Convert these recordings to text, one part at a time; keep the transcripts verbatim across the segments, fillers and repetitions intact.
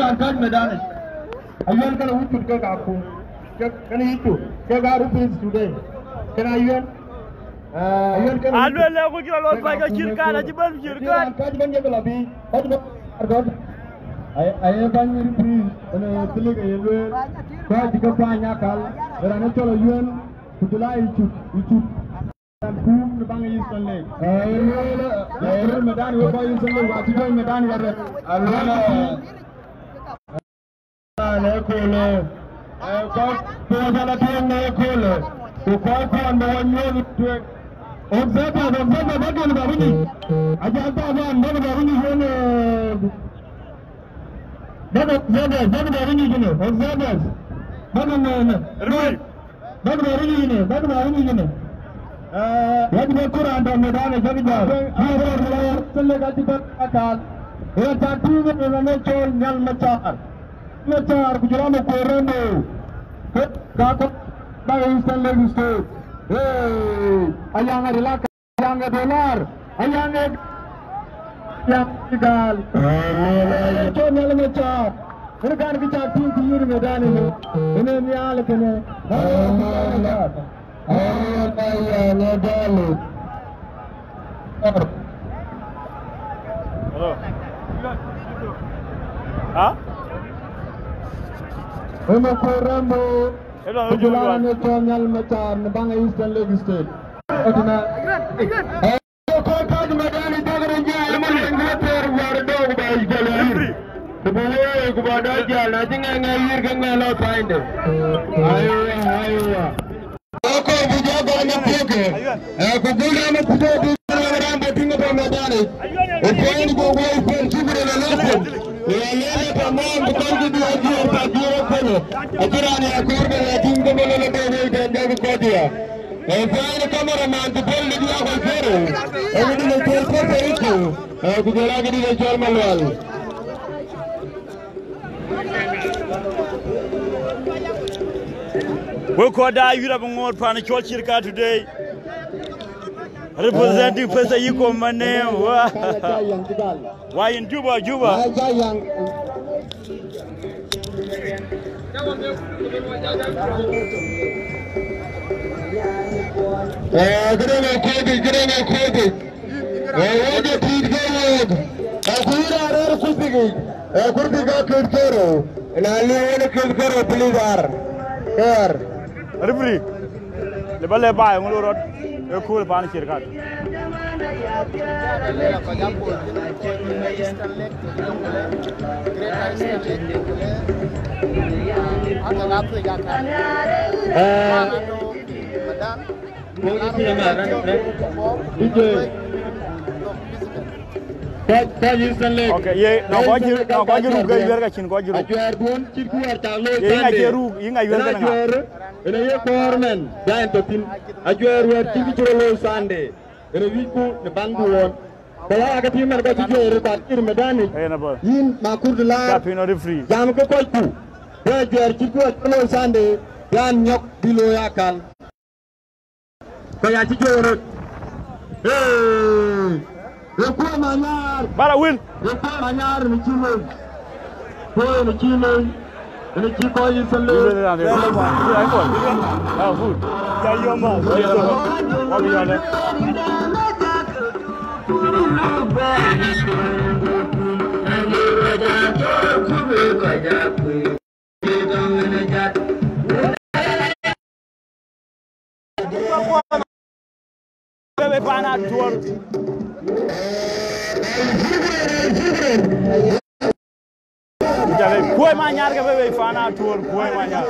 Raan kac medani. Ayuɛn kënë wïc cut kek akun. Kek, kënë yï cut. Kek aa referees today. Kënë Ayuɛn. Eh, Ayuɛn kënë wïc cut. Aluel lɛ ku jɔl ɣɔn pac ke cïr kan, acï bɛ̈n cïr kan. Raan kac bɛ̈n jek lɔ bï. Kɔc bɛ̈n argɔ̈t. Aye, aye bäny referee, ënë thilik aye lueel. Kɔc cï ke paany akal. Raan ë cɔl Ayuɛn. Ku jɔl aa yï cut, yï cut. Kum në baŋ Eastern Lake. Eh, eh, medani wek kɔc Eastern Lake, wa cï jɔny medani warɛt. Aluel, eh, ne kole. Eh, kɔc, kɔc ala tueŋ ne kole. Ku kɔc kɔn bä wä nyuɔɔth tueŋ. Observers, observers, bä kën bä bï nyic. Ajak bä bän, bä kën bä bï nyic yen, eh, bä kën observers, bä kën bä bï nyic yen, observers. Bä kën, eh, ne. Rui. Bäk bɛ rinyïn, bäk bɛ rinyïn. Eh, wek bɛ kuran tɔ medani bäk jɔ. Bäk bɛ kuran tɔ medani bäk jɔ. Ë tak tïŋ ë rɔt ë cɔl Nhial Macar. Macar ku jɔl a Makuei Rambo. Ke ka kɔn bäk Eastern Lake State. Hey, Ayaŋ Adilak. Ayaŋ ë Dolar, Ayaŋ ë, Ayaŋ ë Gal. Amen. Cɔl Nhial Macar. Ënë kan kë cak tïŋ kë yïn medani. Ënë Nhial kënë. Amen. Amen. Ayaŋ ë Gal. Hello. Huh? Ënë Makuei Rambo. Hello, hello, hello. Ku jɔl a ne cɔl Nhial Macar në baŋ Eastern Lake State. Ëtënë. Kɔc kac medani cak röt jäl, ëmën ŋa thɛɛr wäär dɔ̈k ba jɔl yïr. Ku bï woi, ku ba dɔ̈k jäl, na cï ŋɛk ŋɛk yïr ke ŋɛk lɔ painydë. Aiwa, aiwa. Kɔc bï jɔ gɔl në thiëëkë. Eh, ku gul raan ë kuc ë bï raan bä tïŋ ëbɛ̈n medani. Ë pain ku woi pain cï bï rɔt lɔ lɔ pain. Ë ya lɛ̈ɛ̈t tamam, ku kɔc cï bï ajiëër pa jiëër ë pain. Acï raan ya kɔɔr bɛ ya tïŋ ke bï lɔ lɔ dee woi dɛn dɛ bï kɔc ya. Ee, fɛɛny ë cameraman cï Paul Lik Yak Olpero. Ee, këdï në cɔl Paul Lik Yak. Ee, ku jɔl a këdï në cɔl Malual. Wek kɔc da yïr abï ŋoot pan cɔl Cirka today. Representing Pesa Yiko Mane. Wa. Wa in Juba, Juba. Eh, këdëŋ ë kuöth yic, këdëŋ ë kuöth yic. Eh, wek jɔ tït ke wek. Eh, ku yïn raan rɛ̈ɛ̈r kurthi yic. Eh, kurthi ka kët kerou. Na liu wën kët kerou, please, ar. Kɛɛr. Referee. Lë ba lë baai ŋö lɔ rɔt ë kööl pan Cirka. Eh, D J. Kɔc, kɔc Eastern Lake. Okay, ye, no, kɔc Eastern Lake, no, kɔc ruk ke yuɛ̈r ka cïn kɔc ruk. Ajuɛɛr duön cït ku wäär cak looi Sunday. Ye, yïn ŋa cie ruk, yïn ŋa yuɛ̈r kën ŋa? Ajuɛɛr, ënë ye kɔɔr mɛn, bɛ̈n tɔ thïn. Ajuɛɛr wäär cït ku cï rɔt looi Sunday. Ënë wïcku në baŋ duön. Ku ya ke tïŋ mɛn kɔc cï juɛɛr kuat cït medani. Ëë, na bä. Yïn Makur de Laar. Ka piny nɔ referee. Jam ke kɔcku. Bï ajuɛɛr cït ku wäär cï rɔt looi Sunday. Bï an nyɔk bï looi akal. Kɔc acï jɔt röt. Ee, ee kuɔ̈m anyar. Bara win. Ee kuɔ̈m anyar në cï loi. Kuɔ̈m në cï loi. Në cï kɔc yï thël loi. Ya yom ma. Wa bi yale. Bebe pan Atuɔl. Jale, Kuɔi Manyar ke bebe pan Atuɔl, Kuɔi Manyar.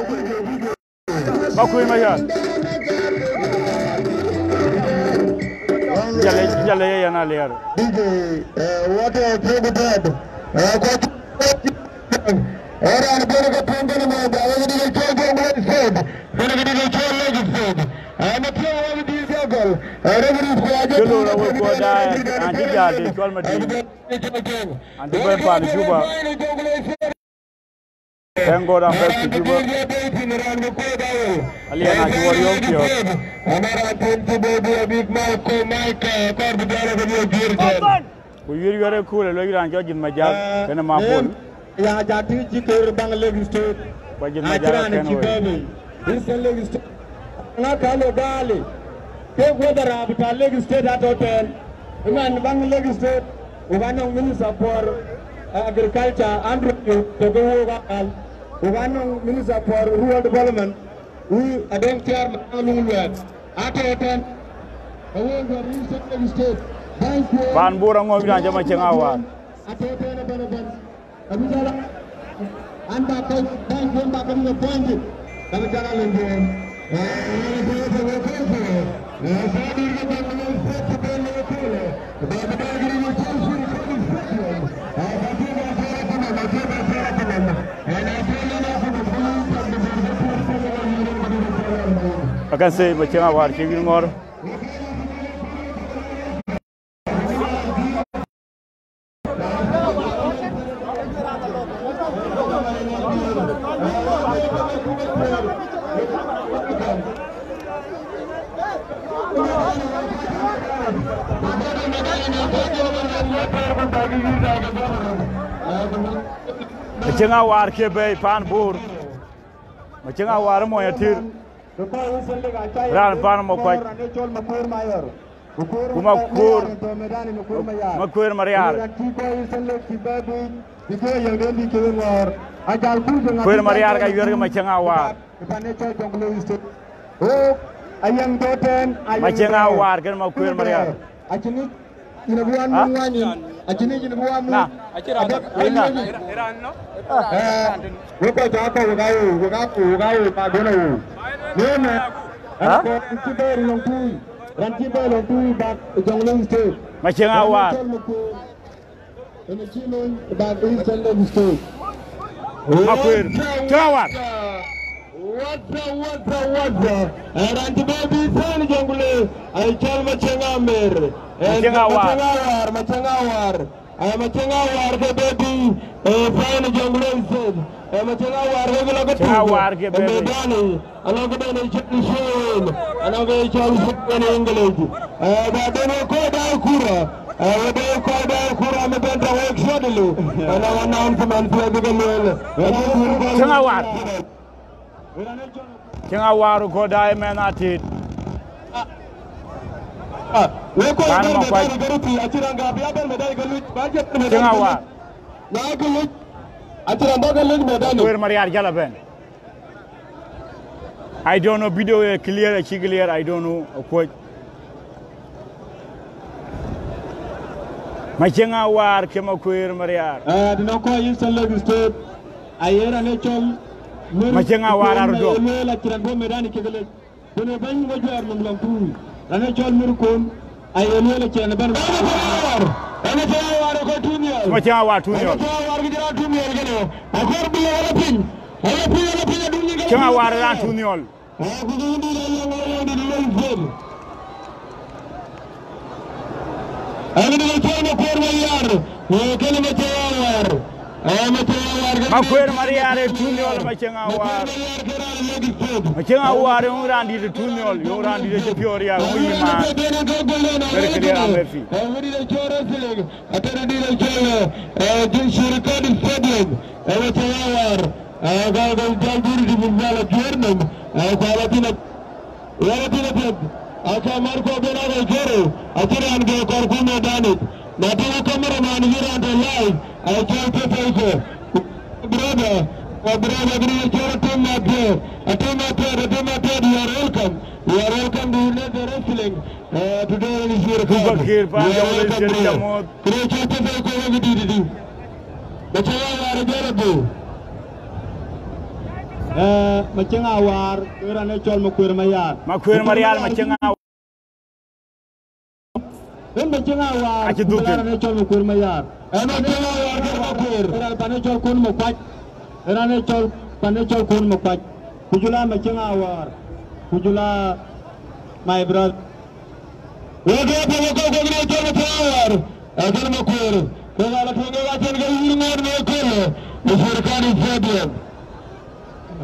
Ba Kuɔi Manyar. Jale, jale ye yana liar. D J, eh, what a good dad. Eh, Ë raan bɛ̈n ke piŋ kënë mɔ̈u, ba wek dït cɔl Jonglei State, bɛ̈n ke dït cɔl Lake State. Ë, në piɔ̈u wek dït cɔl gɔl. Ë, rek rïth ku ajɔ. Kë lor awek kuɔɔr daai, an cï jal dït cɔl Madiŋ. An cï bɛ̈n pan Juba. Thank God I'm back to Juba. Alian acï wɔ riɔ̈ɔ̈k piɔ̈ɔ̈th. Ku wiɛ̈r wiɛ̈r ë kööl ë lɔ yï raan cɔl Jith Majak, kënë ma Bol. Ya jat tïŋ cï kër baŋ Lake State. Ba jïth ma jara raan cï bɛ̈ɛ̈i bei. Eastern Lake State. Ŋa ka le gaali. Kek weather abï ta Lake State atɔ̈ tɛ̈n. Ëmɛn baŋ Lake State, wok anɔŋ Minister for, uh, Agriculture, Andrew, tɔ̈ ke wok akal. Wok anɔŋ Minister for Rural Development, wï adɔŋ Chairman Aluŋ Luɛɛt. Atɔ̈ tɛ̈n. Ke wok wär Eastern Lake State. Baŋ kuɔɔr. Paan Bor aŋɔ̈ɔ̈c raan cɔl Macieŋ Awar. Atɔ̈ tɛ̈n ëbɛ̈n ëbɛ̈n. Akan sëë Macieŋ Awar cï wïn ŋɔ̈ɔ̈r. Macieŋ Awar ke bɛ̈ɛ̈i paan Bor. Macieŋ Awar mony Atir. Raan paan Makuac. Ku Makuer, Makuer Mariar. Kuer Mariar ka yuɛ̈r ke Macieŋ Awar. Macieŋ Awar kën Makuer Mariar. Acïn yic yïn bï wan muk ŋuany, acïn yic yïn bï wan muk. Na. Acï raan. Wek kɔc cä kɔ̈u, wek aa wëu, wek aa wëu, wek aa wëu, wek aa wëu, wek aa wëu, wek aa wëu. Yen, ë, raan cï bɛ̈ɛ̈i lɔŋ tui, raan cï bɛ̈ɛ̈i lɔŋ tui bak Jonglei State. Macieŋ Awar. Ënë cï lony bak Eastern Lake State. Makuer. Cï Awar. What's up, what's up, what's up? Ë, raan cï bɛ̈ɛ̈i bï thɛ̈n Jonglei, ë, cɔl Macieŋ Amer. Ë, Macieŋ Awar. Macieŋ Awar, Macieŋ Awar. Ë, Macieŋ Awar ke bɛ̈ɛ̈i bï, ë, thɛ̈n Jonglei State. Ë, Macieŋ Awar ke lɔ ke Macieŋ Awar ke bɛ̈ɛ̈i bï. Medani. Anɔŋ këden ë cɔl show, anɔŋ ke cɔl show in English. Ë, ba den ë kɔc daai kura. Ë, we den ë kɔc daai kura, më bɛ̈n tɔ̈ wek shortly. Anɔŋ announcement thiëëk bï ke lueel. Macieŋ Awar. Macieŋ Awar kɔc daai mɛn atit. Ah, we kɔc bɛ̈n Makuac. Medani ke röt thïn, acïn raan ka bï ya bɛ̈n medani ke luc, ba jɔt medani ke luc. Medani. Na ke luc, acïn raan bä ke luc medani. Kuer Mariar jal abɛ̈n. I don't know, video ë clear, acï clear, I don't know, akuɔc. Macieŋ Awar ke Makuer Mariar. Eh, të nɔŋ kɔc Eastern Lake State, aye raan ë cɔl Mir Macieŋ Awar Kuon aröt dɔm. Aye lueel acïn raan bɔ̈ medani kek lec. Kënë bɛ̈ny wɔ juɛɛr nɔm lɔŋ tui. Raan ë cɔl Mir Kuon, aye lueel acïn raan ëbɛ̈n. Ënë Macieŋ Awar, ënë Macieŋ Awar ë kɔc tuuc nhiɔl. Macieŋ Awar tuuc nhiɔl. Ënë Macieŋ Awar kë cï raan tuuc nhiɔl kënë. Akɔr bï lɔ wala piny. Wala piny, wala piny adun nyin ke Macieŋ Awar ë raan tuuc nhiɔl. Makuer Mariar ë tuuc nhiɔl Macieŋ Awar. Macieŋ Awar yöŋ raan dït ë tuuc nhiɔl, yöŋ raan dït ë cï piɔ̈ɔ̈r riääk, yöŋ yï maan. Very clear, I'm happy. Atënë dït ë cɔl, eh, Jim Shirikadi Stadium, eh, Macieŋ Awar, eh, ka, ka jal dït dït bï jal ajuɛɛr nɔm, eh, ku ala thïn a-, ala thïn apiɛth, aka mar kɔ̈k ben aka jɔrë, acïn raan ke kɔɔr ku medanic. Na tïŋ cameraman yï raan tɔ̈ live, eh, cɔl Pepelko. Brother, eh, brother, bï jɔrë tim apiɛth, atim apiɛth, atim apiɛth, you are welcome. You are welcome to United Wrestling, eh, today in Shirikadi. Bakir, you are welcome, bro. Kërë cɔl Pepelko wek dït dït. Macieŋ Awar ë jɔl abï. Eh, Macieŋ Awar, ke raan ë cɔl Makuer Mariar. Makuer Mariar, Macieŋ Awar. Ën Macieŋ Awar, acï dhuk ku raan ë cɔl Makuer Mariar. Ën Macieŋ Awar ke Makuer. Raan pan ë cɔl Kuon Makuac. Raan ë cɔl pan ë cɔl Kuon Makuac. Ku jɔl a Macieŋ Awar. Ku jɔl a my brother. Wek ë piny ë kɔ̈k kɔ̈k ë cɔl Macieŋ Awar, akën Makuer. Kek ala tueŋ kek acïn ke yïr ŋoot në ëköölë, në Shirikadi Stadium.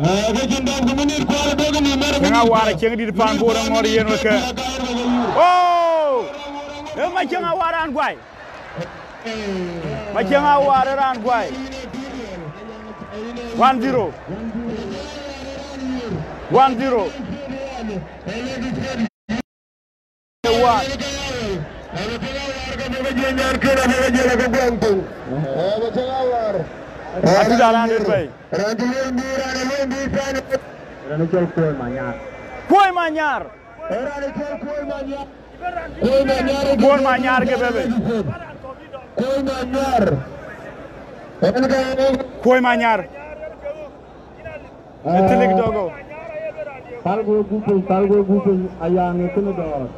Aa, ke cïn dɔm ku minit kual ë dökï nïïm mɛ̈r Macieŋ Awar, acieŋ dït pan Bor aŋɔ̈r yen wek kë. Oh! Ee Macieŋ Awar raan guai. Macieŋ Awar raan guai. One zero. One zero. One. Atït aran dït bɛ̈i. Raan cɔl Kuɔi Manyar. Kuɔi Manyar. Kuɔi Manyar. Kuɔi Manyar ke bebe. Kuɔi Manyar. Kuɔi Manyar. Ë thilik tɔ̈ go. Pal go gup piny, pal go gup piny, ayaŋ ë kënë dɔ̈ɔ̈r.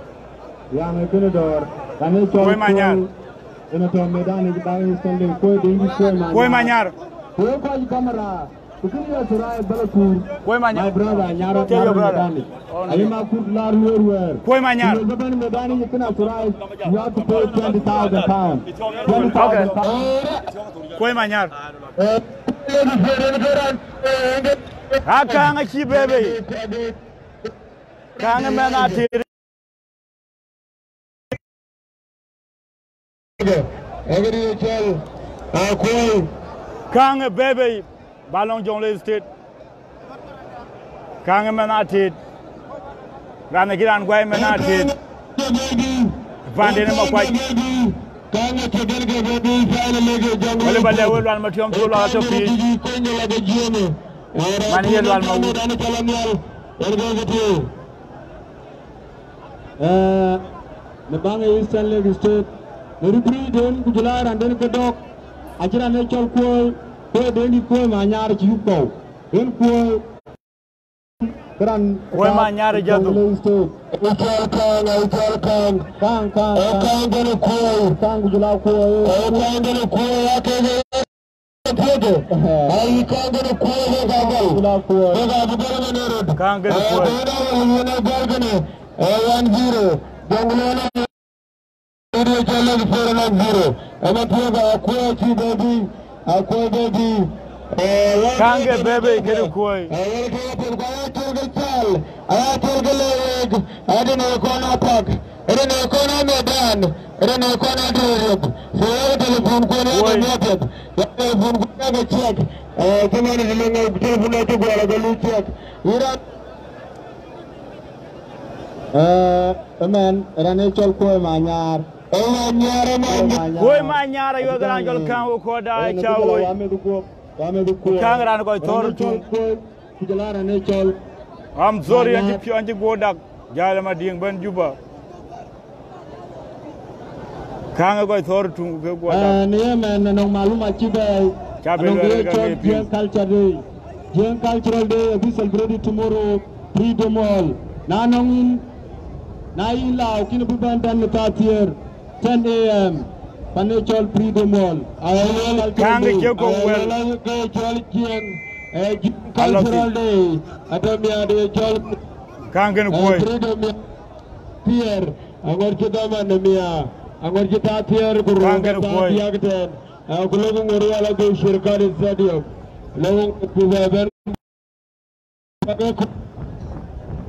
Ayaŋ ë kënë dɔ̈ɔ̈r. Raan ë cɔl Kuɔi Manyar. Kuɔi, ënë tɔ̈ medan ë bäk Eastern League, Kuɔi Deŋ Kuɔi Manyar. Kuɔi Manyar. Kuɔi kɔc kamera. Ku kënë ya Surai Balakur. Kuɔi Manyar. My brother, Nyar. Tell your brother. Aye ma kut lar luer wɛɛr. Kuɔi Manyar. Ku bɛ̈n medan ë kënë Surai, you have to pay twenty thousand pound. Twenty thousand pound. Kuɔi Manyar. Aa, Kaaŋ acï bebe. Kaaŋ ë mɛnh ater. Kaaŋ ë bebe, ba lɔŋ Jonglei State. Kaaŋ ë mɛnh ater. Raan acï raan guai mɛnh ater. Panden ë Makuac. Wël ba lɛ̈k wek Lual Matiɔm cï Lual atɔ̈ piny. Man ye Lual Mawut. Ee, në baŋ ë Eastern Lake State, në referee den ku jɔl a raan den ke dɔ̈k, acï raan ë cɔl Kuɔi, Kuɔi Deŋ Kuɔi Manyar cï yup kɔ̈u. Yen Kuɔi, kë raan Kuɔi Manyar ë jadhu. Ë cɔl Kaaŋ, ë cɔl Kaaŋ. Kaaŋ, Kaaŋ, Kaaŋ. Kaaŋ kënë Kuɔi. Kaaŋ ku jɔl a Kuɔi. Ë Kaaŋ kënë Kuɔi, ake ke Kuɔi. Ai, Kaaŋ kënë Kuɔi, wek aa gɔl. Wek aa bï gɔl ëmën ë röt. Kaaŋ kënë Kuɔi. Ë, yen ë gɔl kënë, ë, one zero. Jonglei. Kërë cɔl Lake State one zero. Ëmën thiëëk Akuɔi cï bɛ̈ɛ̈i, Akuɔi bɛ̈ɛ̈i. Kaaŋ ke bebe kënë Kuɔi. Ë, wek ke apiɛth ku aya cɔl ke Cal, aya cɔl ke Lewek, ade në kɔn apak, ade në kɔn amedan, ade në kɔn adreriep. So, ë telephone kuɔn ë Kuɔi. Në apiɛth, ë telephone kuɔn ë ke check. Ë, cï man ë telephone ë cï guɔl ë ke lu check. Yïn raan Ee, ëmën, raan ë cɔl Kuɔi Manyar. Ë Manyar, ë Manyar. Kuɔi Manyar, ayuɔ̈th raan cɔl Kaaŋ, wek kɔc daai, ee, cä woi. Wa meth guɔ̈p, wa meth guɔ̈p. Kaaŋ raan kɔc thɔ̈r tuŋ. Raan ë cɔl Kuɔi, ku jɔl a raan ë cɔl Manyar. I'm sorry, an cï piɔ̈u, an cï guɔ̈p dak. Jäl Madiŋ bɛ̈n Juba. Kaaŋ ë kɔc thɔ̈r tuŋ ku ke guɔ̈p dak. Ee, në ëmën, anɔŋ malum acï bɛ̈ɛ̈i. Cä bï lueel ke Jiëëŋ Culture Day. Jiëëŋ Cultural Day abï celebrated tomorrow, Freedom Hall. Na nɔŋ yïn, na yïn lääu, kïn bï bɛ̈n tɛ̈n në thaa thiëër, ten A M, pan ë cɔl Freedom Hall. Kaaŋ ke cie kɔ̈u wɛ̈l. Ke cɔl Jiëëŋ, eh, Jiëëŋ Cultural Day. Atɔ̈ miäk de cɔl, Kaaŋ kënë, eh, Kuɔi. Freedom thiëër, aŋot cï dhaman ë miäk, aŋot cï thaa thiëër ku rou ke thaa thiäk tɛ̈n. Eh, ku lok ŋor wala bï Shirkat Stadium. Lok ŋor ku bɛ bɛ̈n.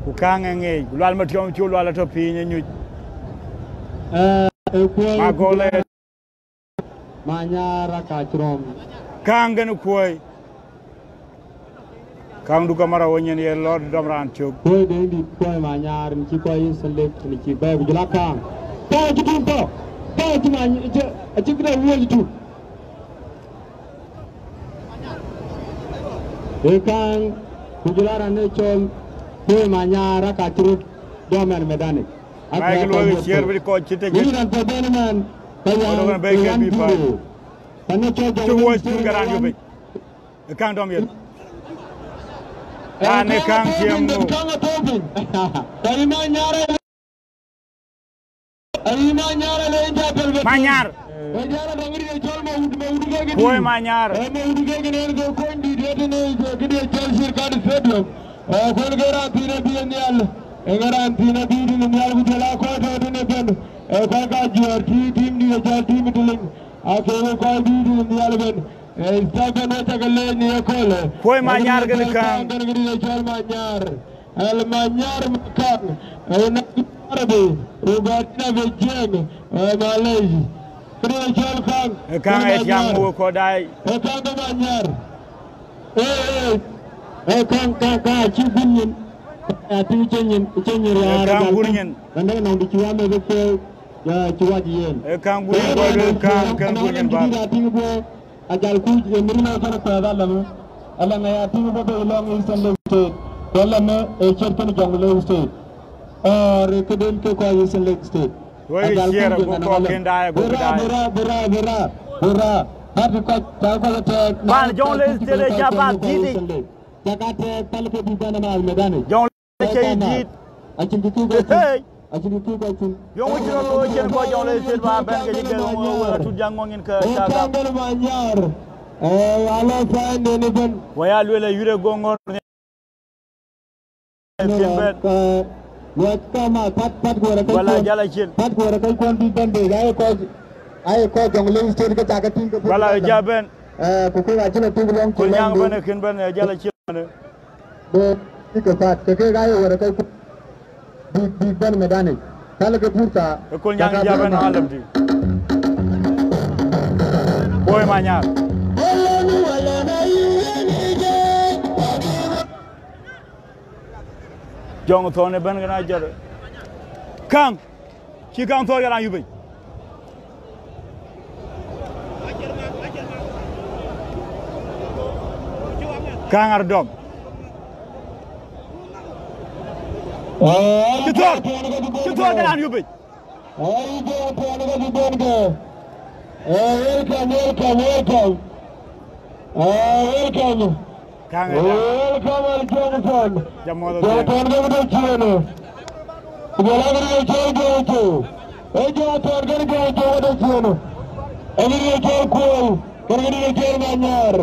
Ku Kaaŋ ë ŋeec, ku Lual Matiɔm cï Lual atɔ̈ piny ë nyuc. Eh, ë Kuɔi. Ma gɔl ë. Manyar akac rɔm. Kaaŋ kënë Kuɔi. Kaaŋ du kamera wo nyin ye lɔt dɔm raan cök. Kuɔi Deŋ dït Kuɔi Manyar, në cï Kuɔi Eastern Lake, në cï bɛ̈ɛ̈i ku jɔl a Kaaŋ. Kaaŋ acï tuŋ tɔ̈. Kaaŋ acï many, acï, acï këde wuɔ̈c tuŋ. Ee Kaaŋ, ku jɔl a raan ë cɔl Kuɔi Manyar, aka cï röt dɔm ɛn medani. Aka luɔi ke ciɛɛr bï kɔc cï tëc. Yïn raan tɔ̈ bɛ̈n man, ka yan, ka yan bï paai. Pan ë cɔl Jonglei State, ka raan juëc. Ee Kaaŋ dɔm yen. Ee Kaaŋ tiɛm ŋö? Kaaŋ atɔ̈ piny. Ka yï Manyar. Ayï Manyar ale yen ca pɛl bɛ Manyar. Ë jal adɔŋ ri ë cɔl Mawut, Mawut ke këdï. Kuɔi Manyar. Ë Mawut ke kënë en ke kony dït ë tënë këdï ë cɔl Shirkat Stadium. Ë kɔn ke raan thiin abï ë nhial. Ë ke raan thiin abï tënë nhial ku jɔl a kɔc tɔ̈ tënë bɛ̈n. Ë kɔc ka jiɔ̈ɔ̈r cï tim dït ë cɔl tim ë Tiliŋ. Ake we kɔc bï tënë nhial ëbɛ̈n. Ë Stephen wacä ke leec në ye köölë. Kuɔi Manyar kënë Kaaŋ. Kën këdï ë cɔl Manyar. Al Manyar Makang, eh, na Arabi, Ugadina Bejeng, eh, Malay. Kërë cɔl Kaaŋ, ee Kaaŋ ee tiam ŋö kɔc daai. Ee Kaaŋ ke Manyar. Ee, ee, ee, kaŋ, kaŋ, kaŋ acï guur nyin. Ee, atïŋ cï nyin, cï nyin. Ee, riaar kaŋ guur nyin. Raan dɛ̈ nɔŋ dï cï wä meth ke, ya, cï wä yen. Ee, kaŋ guur nyin, ee, bɔ̈, ee, kaŋ, kaŋ guur nyin bä. Atïŋ bɔ̈, ajal kuc, ee, mïr na kɔn kuɛth alɛm. Alɛm aya atïŋ bɔ̈ bë lɔŋ Eastern Lake State. Ku alɛm, ee, ciɛt kën Jonglei State. Or këden ke kɔc Eastern Lake State. Wek ciɛɛr ago kɔc kën daai ago bï daai. Bï raar, bï raar, bï raar, bï raar. Party kɔc, cä kɔc atɛɛk. Pan Jonglei State ë cä bä dhiëëth. Cä ka tɛɛk pal ke bï bɛ̈n amaal medani. Jonglei cä yï dhiëëth. Acïn kë kï kɔc thïn. Hey. Acïn kë kï kɔc thïn. Yöŋ cï rɔt looi cïn kɔc Jonglei State bä bɛ̈n ke cï gɛ̈k ŋö wën atut jaŋ ŋɔ̈ŋ yïn ke cä gam. Ee, Manyar. Ee, ala fɛn neni bɛ̈n. Wä ya lueel ayuur ë go ŋɔ̈r. Cïn bɛ̈n. Wala jal acïn. Pat guɔ̈r ke kuɔn bï bɛ̈n bei, aye kɔc, aye kɔc Jonglei State ke cak ke tïŋ ke bï bɛ̈n. Wala ja bɛ̈n. Eh, ku kek acïn atïŋ lɔŋ cï Kolnyaŋ bɛ̈n, kën bɛ̈n, eh, jal acïn. Bï, bï ke pat, ke kek aye wär ke kuɔn bï, bï bɛ̈n medani. Kal ke pursa. Ke Kolnyaŋ ja bɛ̈n alɛm tï. Boi Manyar. Jɔŋ thɔn ëbɛ̈n kën ajɔt. Kaŋ. Cï kaŋ thɔɔr ke raan yup piny. Kaŋ ar dɔm. Cï thɔɔr. Cï thɔɔr ke raan yup piny. Ai, jɔŋ thɔn ke bï bɛ̈n ke. Eh, welcome, welcome, welcome. Eh, welcome. Kaŋ ë jam. Welcome, Al Jɔŋ thɔn. Jam mɔ̈th. Jɔŋ thɔn ke bï dɔ̈ ciëën. Ku jɔl a bï dɔ̈ ciëën Jɔŋ Cou. Eh, Jɔŋ thɔn ke Jɔŋ Cou ke dɔ̈ ciëën. Eh, bï dɔ̈ ciëën Kuɔl. Kën këdï ke cɔl Manyar.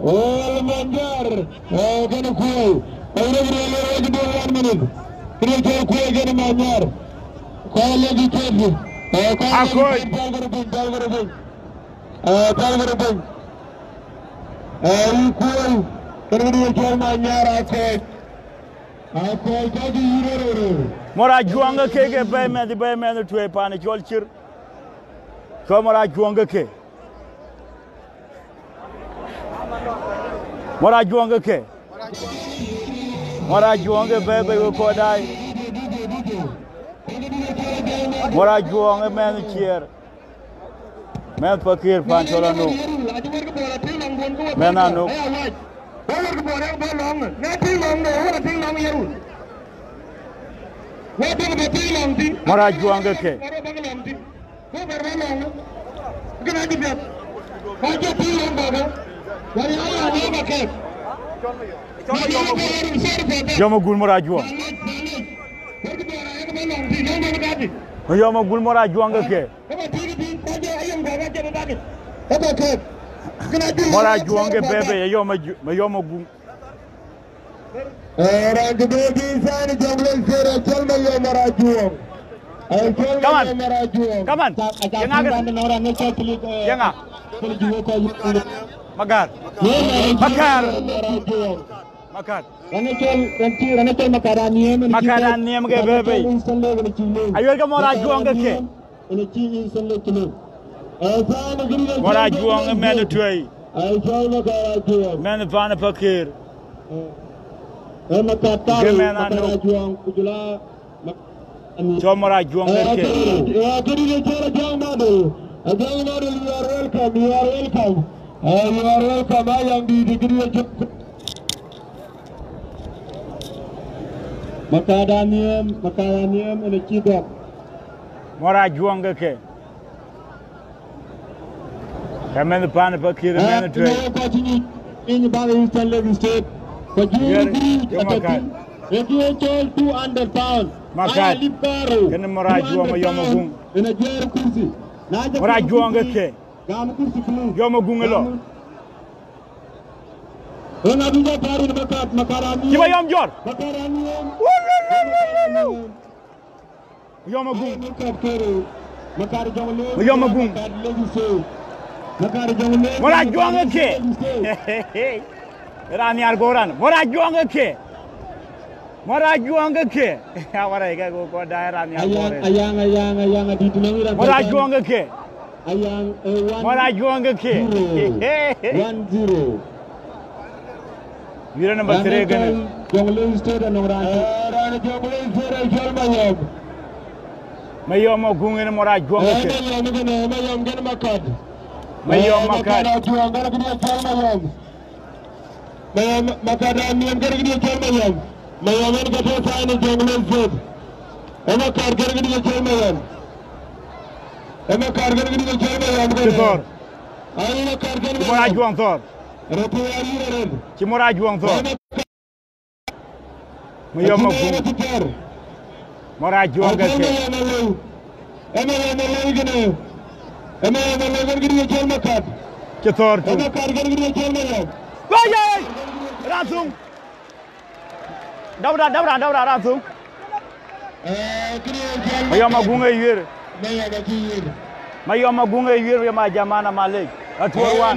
Ɣöl Manyar. Eh, kënë Kuɔl. Kɔc röt röt röt röt dun one minute. Këdï ke cɔl Kuɔl kënë Manyar. Kɔc lëk cï cɔl. Eh, kɔc lëk cï cɔl. Pal kërë piny, pal kërë piny. Eh, pal kërë piny. Eh, yï Kuɔl. Kën këdï ke cɔl Manyar akɔc. Akɔc kɔc yï röt röt röt. Mɔr ajuɔŋ ke ke bɛ̈ɛ̈i mɛnh, bɛ̈ɛ̈i mɛnh tueei pan cɔl Cir. Cɔl mɔr ajuɔŋ ke ke. Mɔr ajuɔŋ ke ke. Mɔr ajuɔŋ ke bɛ̈ɛ̈i bei wek kɔc daai. Mɔr ajuɔŋ ë mɛnh Ciɛɛr. Mɛnh Pakëër pan cɔl Anok. Mɛnh Anok. Mɔr ajuɔŋ ke ke. Yɔm agul mɔr ajuɔŋ. Yɔm agul mɔr ajuɔŋ ke ke. Mɔr ajuɔŋ ke bɛ̈ɛ̈i bei, yɔm aju-, yɔm agul. Eh, raan cï bɛ̈ɛ̈i bï thaani Jonglei State, acɔl Mayɔm Marajuɔŋ. Acɔl Mayɔm Marajuɔŋ. Come on. Yeŋa kë? Yeŋa? Makar. Makar. Makar. Raan acɔl, raan cï, raan acɔl Makar Anhiɛm, Makar Anhiɛm ke bɛ̈ɛ̈i bei. Ayuɛ̈r ke mɔr ajuɔŋ ke ke. Ënë cï Eastern Lake Club. Ee, thaani këdï de mɔr ajuɔŋ ë mɛnh tueei. Ee, cɔl Makar Ajuɔŋ. Mɛnh pan Pakëër. Ee, Makar Tarou, mɛnh Makar Anok. Ajuɔŋ, ku jɔl a Mak-, cɔl mɔr ajuɔŋ ë ke. Ee, këdï de cɔl Ajuɔŋ Nadol. Ajuɔŋ Nadol, you are welcome, you are welcome. Ee, you are welcome, Ajuɔŋ dït, këdï de cɔl. Makar Anhiɛm, Makar Anhiɛm, ënë cï gɔk. Mɔr ajuɔŋ ke ke. Ka mɛnh pan Pakëër, mɛnh tueei. Ee, kɔc nyic piny bäk Eastern Lake State. Ku jur, yɛr, bï yɔm ata Makar. Piny. Ee kë cɔl two hundred pound. Makar. Aya lip karo. Kënë mɔr ajuɔŋ, Mayɔm Aguŋ. Ënë juɛɛr kursi. Na jɔ mɔr ajuɔŋ ke ke. Gam kursi, please. Yɔm Aguŋ ë lɔ. Gam. Ëŋa bï jɔ päär yïn Makar, Makar Anhiɛm. Cï Mayɔm jɔt. Makar Anhiɛm. Wuu, wuu, wuu, wuu, wuu. Mayɔm Aguŋ. Makar Kere. Makar Jonglei. Mayɔm Aguŋ. Makar Lake State. Makar Jonglei. Mɔr ajuɔŋ ke ke. Lake State. Raan nhiar go raan. Mɔr ajuɔŋ ke ke. Mɔr ajuɔŋ ke ke. Awara ke go kɔc daai raan nhiar go raan. Ayaŋ, ayaŋ, ayaŋ, adït nɔŋ raan. Mɔr ajuɔŋ ke ke. Ayaŋ, eh, one zero. Mɔr ajuɔŋ ke ke. One zero. Yïr namba three kënë. Jonglei State anɔŋ raan. Eh, raan Jonglei State acɔl Mayɔm. Mayɔm Aguŋ en mɔr Ajuɔŋ. Eh, ke. Mayɔm kënë, Mayɔm kënë Makat. Mayɔm, eh, Makat. Makat Ajuɔŋ kënë këdï acɔl Mayɔm. Mayɔm, Makat Amiɛm kënë këdï acɔl Mayɔm. Mayɔm en ke tɔ̈ thaai në Jonglei State. Ee Makat kënë këdï acɔl Mayɔm. Ee Makat kënë këdï acɔl Mayɔm kënë. Cï thɔ̈r. Ai, Makat kënë Mayɔm. Cï mɔr Ajuɔŋ thɔ̈r. Rɛ̈t ya yïr arëët. Cï mɔr Ajuɔŋ thɔ̈r. Mayɔm Aguŋ. Mɔr Ajuɔŋ ke. Ëmë yɔm alei kënë. Ëmë yɔm alei kënë këdï cɔl Makat. Cï thɔ̈r tu. Ëmë Makat kënë këdï cɔl Mayɔm. Wai, yai! Raan thuŋ. Dap raan, dap raan, dap raan, raan thuŋ. Mayɔm Aguŋ ë yuër. Mayɔm Aguŋ ë yuër ya ma jamana, malec. Atuɔ̈r wan.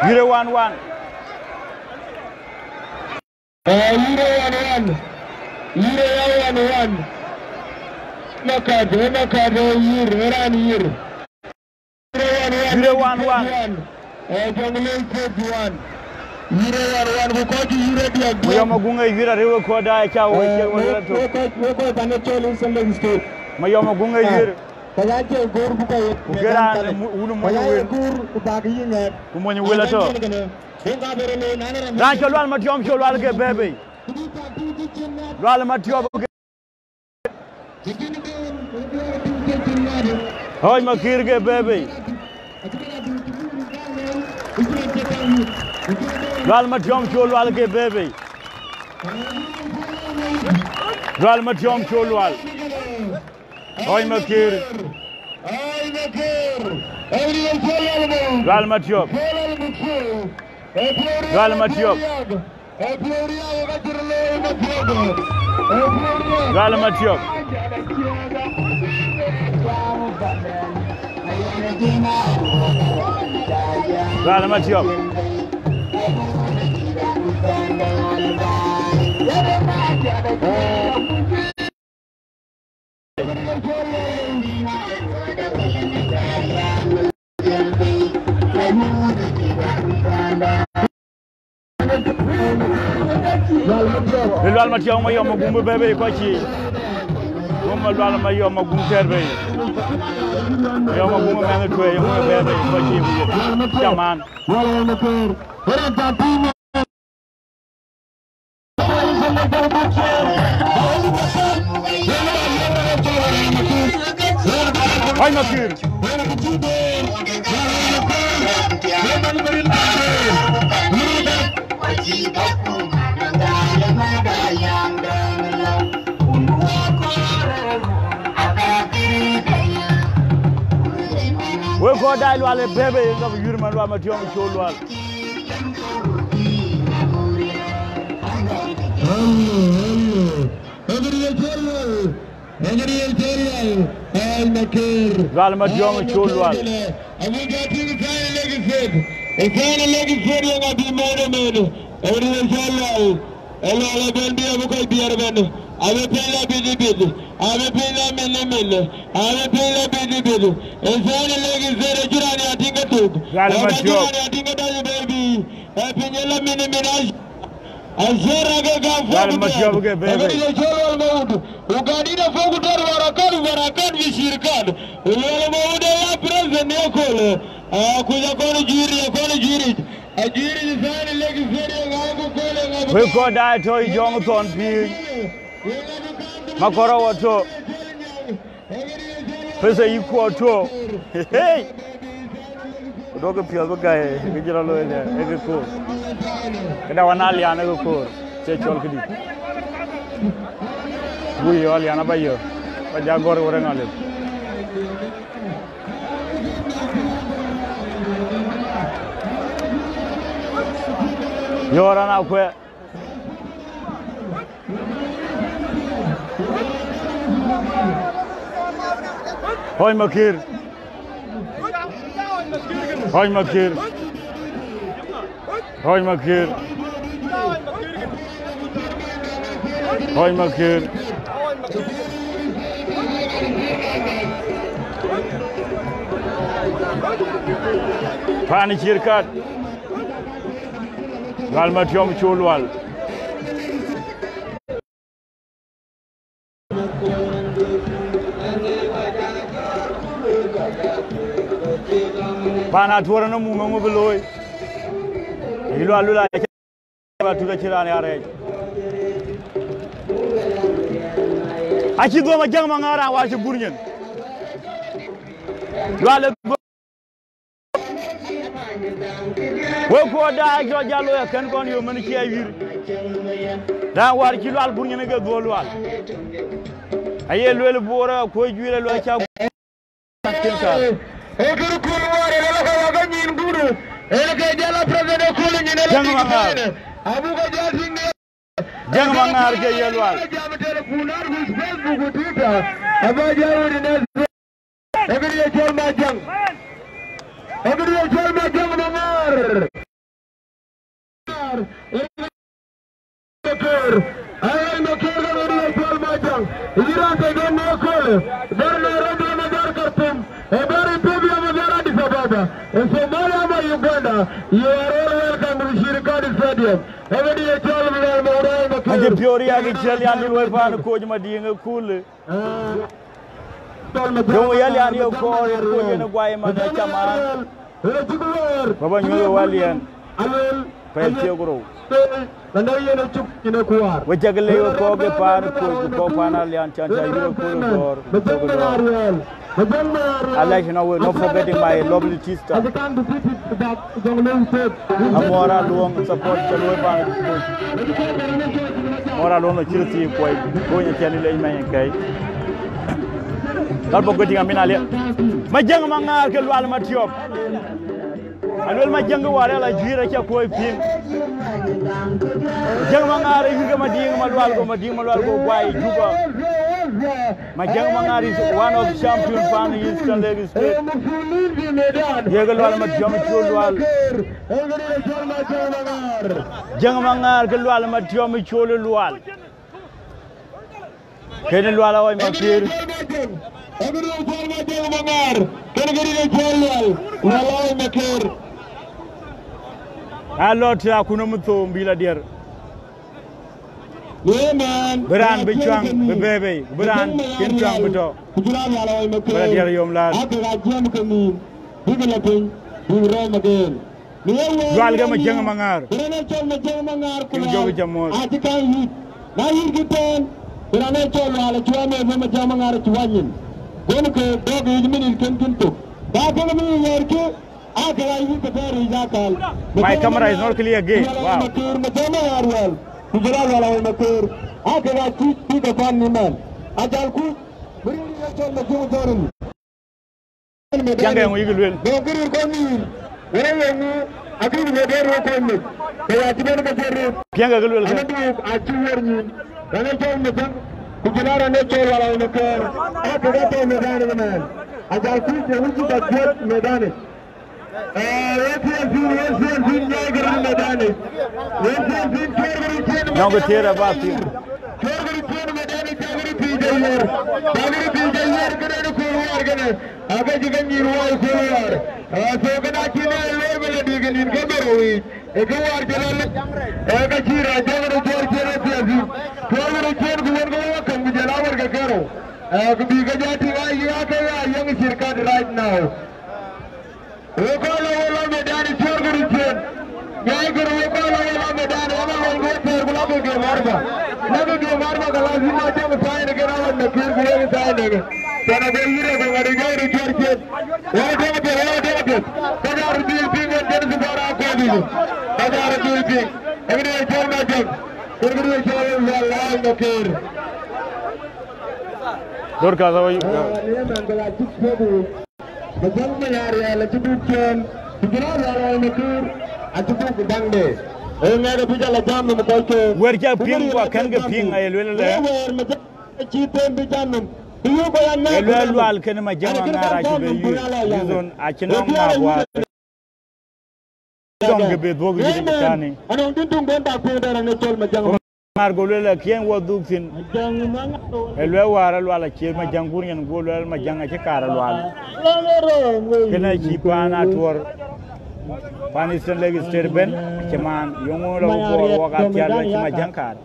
Yuër ë wan wan. Eh, yuër ë wan wan. Yuër ë ya wan wan. Makat, ë Makat ë yuër, ë raan yuër. Yuër ë wan wan. Eh, Jonglei State wan. Yuër ë wan wan, ku kɔc cï yuër ë diäk. Mayɔm Aguŋ ë yuër arëk wek kɔc daai, ca wek ciɛk wek lɔ tök. Wek kɔc, wek kɔc pan ë cɔl Eastern Lake State. Mayɔm Aguŋ ë yuër. Ka ya cï gɔ̈ɔ̈r buk ayet. Ku ke raan wun mony wël. Ku bak yï ŋɛk. Ku mony wël atɔ̈. Raan cɔl Lual Matiɔm cɔl Lual ke bɛ̈ɛ̈i bei. Lual Matiɔm ke Ɣɔc Makir ke bɛ̈ɛ̈i bei. Lual Matiɔm cɔl Lual ke bɛ̈ɛ̈i bei. Lual Matiɔm cɔl Lual. Ɣɔc Makir. Lual Matiɔp. Lual Matiɔp. Lual Matiɔp. Lual Matiɔp. Ë Lual Matiɔp, Mayɔm Aguŋ bï bɛ̈ɛ̈i bei kɔc cï. Ŋö ma Lual Mayɔm Aguŋ tɛ̈r bei. Mayɔm Aguŋ mɛnh tueei, ŋö bɛ̈ɛ̈i bei kɔc cï. Caman. Ɣɔc Makir. Wek kɔc daai Lual ë bɛ̈ɛ̈i bei, yen ka bï yuër man Lual Matiɔm cɔl Lual. Hello, hello. Ëgëriël cɔl Lual. Ëgëriël cɔl Lual. Ɣɔc Makir. Lual Matiɔm cɔl Lual. Abï jɔ tïŋ thaai në Lake State. Ë thaai në Lake State yeŋa bï mɛ̈n ëmën. Ëgëriël cɔl Lual. Ë Lual abën bï abï kɔc biɛɛr ëbën. Abï piny la bidhibidh. Abï piny la minimini. Abï piny la bidhibidh. Ë thaai në Lake State acï raan ya tïŋ ke thök. Lual Matiɔp. Acï raan ya tïŋ ke dɔc baby. Ë piny ë la minimini. Acer ake gam Lual Matiɔp ke bɛ̈ɛ̈i bei. Ëgëriël cɔl Lual Maut. Ugadida foku tɔ̈r warakat, warakat fi shirkat. Lual Maut ë ya president ë kööl. Akuc akɔn juëëric, akɔn juëëric. Ajuëëric thaai në Lake State ë ŋa ku kööl ë ŋa bï. Wek kɔc daai tɔ̈ ë jɔŋ thɔn pïïr. Makɔrɔ wɔ tɔ̈. Pesa yï kuɔɔr tuɔɔk. Hey! Ku duɔ̈kkë piɔ̈ɔ̈th bï gäi, kë cï rɔt looi ënë, ee kë koor. Këda wän Alian ee kë koor, cie cɔl këdï. Wui yɔ Alian aba yɔ, ba ja gɔ̈r wërë ŋa lep. Yɔ raan akuɛ. Ɣɔc Makir. Ɣɔc Makir. Ɣɔc Makir. Ɣɔc Makir. Paan Ciir Kat. Lual Matiɔm Col Lual. Paan Atuɔ̈r ënɔɔnë mum eeŋö bï looi? Ayï Lual Lul acï ba tut acï raan ya rɛɛc. Acï dhuɔ̈m Ajäŋ Maŋaar raan wär cï gur nyin. Lual ë dhuɔ̈m. Wek kuɔɔr daai cɔl jal looi akën kɔn yom mën cie ayuir. Raan wär cï Lual gur nyin ke dhuɔ̈k Lual. Aye lueel Bor akuɔ̈c juiir aluɔi cä. Ee kërë kööl wäär ëlë ka wä ke nyin guur. Ëlë ke jal a president ë kööl nyin ëlë Ajäŋ Maŋaar. Abuk ke jal tïŋ në Ajäŋ Maŋaar ke ye Lual. Jam telephone ar gus Facebook ku Twitter. Aba jal wëri në. Ee kërë ye cɔl Majäŋ. Ee kërë ye cɔl Majäŋ Maŋaar. Makeer. Ai, Makeer ka ŋäri ye cɔl Majäŋ. Yïn raan tɔ̈ jɔn në köölë. Bɛ̈r Nairobi ama bɛ̈r Khartoum. Ee bɛ̈r Ethiopia ama bɛ̈r Addis Ababa. Ee Somalia ama Uganda. You are all welcome to Shirikadi Stadium. Ee ŋäri ye cɔl Bilal Maura Makeer. Acï piɔ̈u riääk ë ciël yan dït wei paan ë koc Madiŋ ë kulë. Jɔŋ Yalian ye kɔɔr yen kuɔc yen guai man acaman. Baba nyuɔ̈th Walian. Pɛl thiëk rou. We cak le we kɔɔr ke paan kuɔc ku kɔɔr paan Alian can ca yïr kuɔr dɔɔr. Alɛc na we, not forgetting my lovely sister. Amuɔɔr Aluɔŋ support cä luɔi paan. Muɔɔr Aluɔŋ lɔ cï röt thiëëk kuɔi, gony acïn lec mɛny kɛ̈i. Lɔt bɔ̈ guëtiŋ amin aliɛ. Majäŋ Maŋaar ke Lual Matiɔp. Aluel Majäŋ ke wäär ala juiir acä kuɔi piŋ. Majäŋ Maŋaar ayuir ke Madiŋ Malual go, Madiŋ Malual go guai Juba. Majäŋ Maŋaar is one of champion paan Eastern Lake State. Yek Lual Matiɔm Col Lual. Jäŋ Maŋaar ke Lual Matiɔm Col Lual. Kënë Lual Awany Makeer. Aa lɔ të akun ë mïthou bï lɔ diɛr. Bï raan bï cuaŋ bï bɛ̈ɛ̈i bei, ku bï raan cïn cuaŋ bï tɔ̈. Bï raan diɛɛr yom laar. Lual ke Majäŋ Maŋaar. Kën jɔkï cä muɔ̈ɔ̈th. Acï kaŋ yïk. Na yïk kï tɛ̈ɛ̈n, bï raan ë cɔl Lual acï wä mɛɛr bï Majäŋ Maŋaar acï wä nyin. Gon ke dɔ̈k yic minit kën kïn thok. Ba kek mï ɣɛɛrkï. Ake ɣa yïk ke tɛ̈ɛ̈r yic akäl. My camera is not clear again. Wow. Makeer, Majäŋ Maŋaar Lual. Ku jël a Lual Awany Makeer. Ake ɣa cï cï ke pan ni mɛn. Ajal kuc. Bï rïïr ye cɔl Majäŋ Dhoril. Piɛŋkë eeŋö yïk lueel? Dɔ̈k kë rïïr kɔn nïïm. Wëë yeŋö akï bï bɛ̈ɛ̈r wek kɔn mec. Ke ya cï bɛ̈n ke cï rïïr. Piɛŋkë kë lueel kë. Anaduk acï wër nyin. Raan ë cɔl Majäŋ. Ku jël a raan ë cɔl Lual Awany Makeer. Ake ɣa tɔ̈ methani ëmɛn. Ajal kuc yeŋö cï bä juëc methani. Ee, wek siasin, wek siasin, nyai kërë në medani. Wek siasin, cuɛɛr kërë cien në medani. Nɔŋ kë tëër aba piŋ. Cuɛɛr kërë cien në medani, cak kërë pïïr jɔ yuɛɛr. Cak kërë pïïr jɔ yuɛɛr, kënë në kööl wäär kënë. Ake cï ke nyïïr wai kööl wäär. Aa, so kënë acïn ë loi bï lɔ dïïk ë nïn ke dhorou yiic. Ë kë wäär cï lɔ lec. Ee, ka cï raan cak kërë cuɛɛr cien ë siasin. Cuɛɛr kërë cien ku wën ke wek käŋ ku jɔl a wär ke kerou. Ee, ku bï ke jɔ tïŋ aa yï ake ya yäŋ cirkat right now. Wek kɔc lɔ wek lɔ medani cuɛɛr kërë cien. Nyai kërë wek kɔc lɔ wek lɔ medani, ëmɛ lɔny ke thɛɛr ku lɔ ke game arba. Lɔ ke game arba, ka lazima jɔŋ thaai në kën awän në pïïr ku wek thaai në kë. Tɛ̈n ade yïn ë ku ŋäri nyai kërë cuɛɛr cien. Wek tëŋ piɛth, wek tëŋ piɛth. Ka jɔ röt dhil piŋ en jɛn thugɔɔr akuɔth yic. Ka jɔ röt dhil piŋ. Ee kënë ye cɔl Majäŋ. Ee kënë ye cɔl Lual Awany Makeer. Dorcas, how are you? Majäŋ Maŋaar Lual acï buk cuɛɛn, ku jël a Lual Awany Makeer acï buk daŋde. Ee ŋɛk abï jal a jam në kɔc ke. Wɛ̈t cä piŋ ku akën ke piŋ aye lueel ëlë. Wɛ̈t Majäŋ acï them bï jam nɔm. Bï yök kɔc aŋɛk. Ee lueel Lual kënë Majäŋ Maŋaar acï bï yïk. Reason acï nɔŋ ŋaak wäär. Dɔŋ ke bï dhuɔ̈k yïk tani. Anɔŋ dïn tuŋ den bak piŋ dɛn aŋɛk cɔl Majäŋ. Ŋaar go lueel, akiɛn wɔ dhuk thïn. Ë luɛl wäär Alual acï Majäŋ gur nyin, go lueel Majäŋ acï kaar Alual. Kënë acï paan Atuɔ̈r, paan Eastern Lake State ëbën, acï maan, yeŋö lɔ bï Bor wɔk athial, acï Majäŋ kaar.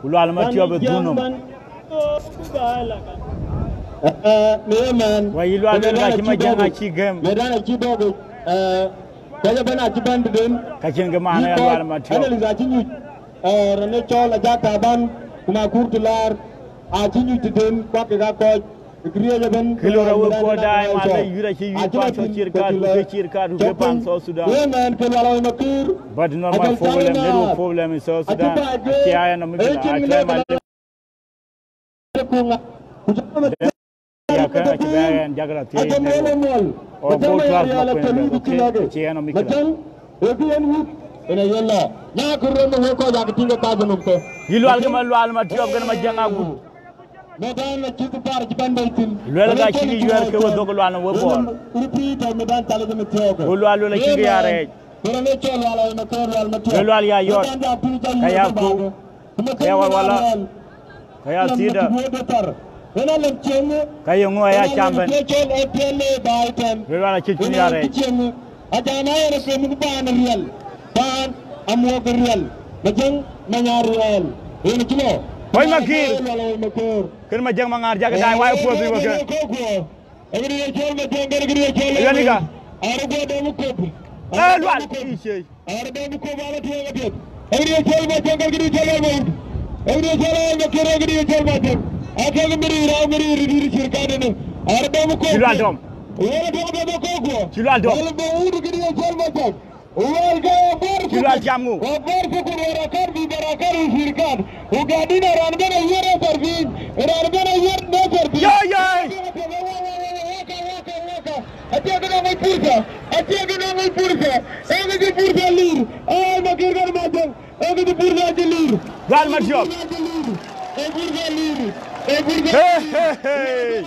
Ku Lual Matiɔp ë dhuk nɔm. Wa yï Lual, lueel ka cï Majäŋ acï gɛm. Medan acï dɔ̈k, eh, kɔc ëbën acï bɛ̈n tëden. Ka cïn kë maan ya Lual Matiɔp. Analyst acï nyuc, eh, rɔn ë cɔl Ajak Taban, ku Makur Tular, acï nyuc tëden, kuak kek aa kɔc. Kë lor awek kuɔ daai, ma le yur acï yur pan South Sudan, ku ke cir kaat, ku ke pan South Sudan. But not my problem, not your problem in South Sudan. Acï aya nɔm mïkïla, I try my level. Ya kë acï bɛ ɣɛn jak la thiëëc network. Or go to ask my friend, okay? Acï aya nɔm mïkïla. Yï Lual ke ma Lual Matiɔp kenë Majäŋ agut. Lueel ka cï yuɛɛr ke we dhök Lual në we Bor. Ku Lual lueel acïn kë ya rɛɛc. Lueel Lual ya yɔt, ka ya kɔ̈u, ka ya walwala, ka ya thïïda, ka yeŋö aya cam bɛ̈n. Lueel Lual acï cïn ya rɛɛc. Acan ayɛn ë këm baan riɛl, baan amuɔk riɛl, Majäŋ Manyar riɛl. Yen cï lɔ. Kɔc Makir. Lual awɔc Makir. Kën Majäŋ Maŋar jakë daai wai puɔth wek. Majäŋ ë kɔ̈k kuɔ. Ë kën ye cɔl Majäŋ, kën kën ye cɔl Lual. Yen ika. Arë guɔ dɔm kop. Ee Lual. Ii ciëc. Arë dɔm kop ala tueŋ apiɛth. Ë kën ye cɔl Majäŋ, kën kën ye cɔl Lual Mawut. Ë kën ye cɔl Lual Makir, ë kën ye cɔl Majäŋ. Akek mïri rau mïri rït cïr kadënë. Arë dɔm kop. Cï Lual dɔm. Wala dɔm dɔm kɔ̈k kuɔ. Cï Lual dɔm. Wala dɔm wut kën ye cɔl Majäŋ. Cï Lual cam ŋö? Wa Bor sukul wa rakar bi barakar u shirkat. U gadin raan ben a yer e sarfin. Raan ben a yer ne sarfin. Yo, yo. Waka, waka, waka, waka. Acie kë nɔŋ pursa. Acie kë nɔŋ pursa. Ee kë pursa lir. Ee Makir kan Majäŋ. Ee kë pursa cï lir. Lual Matiɔp. Ee pursa lir. Ee pursa lir. Hey, hey, hey.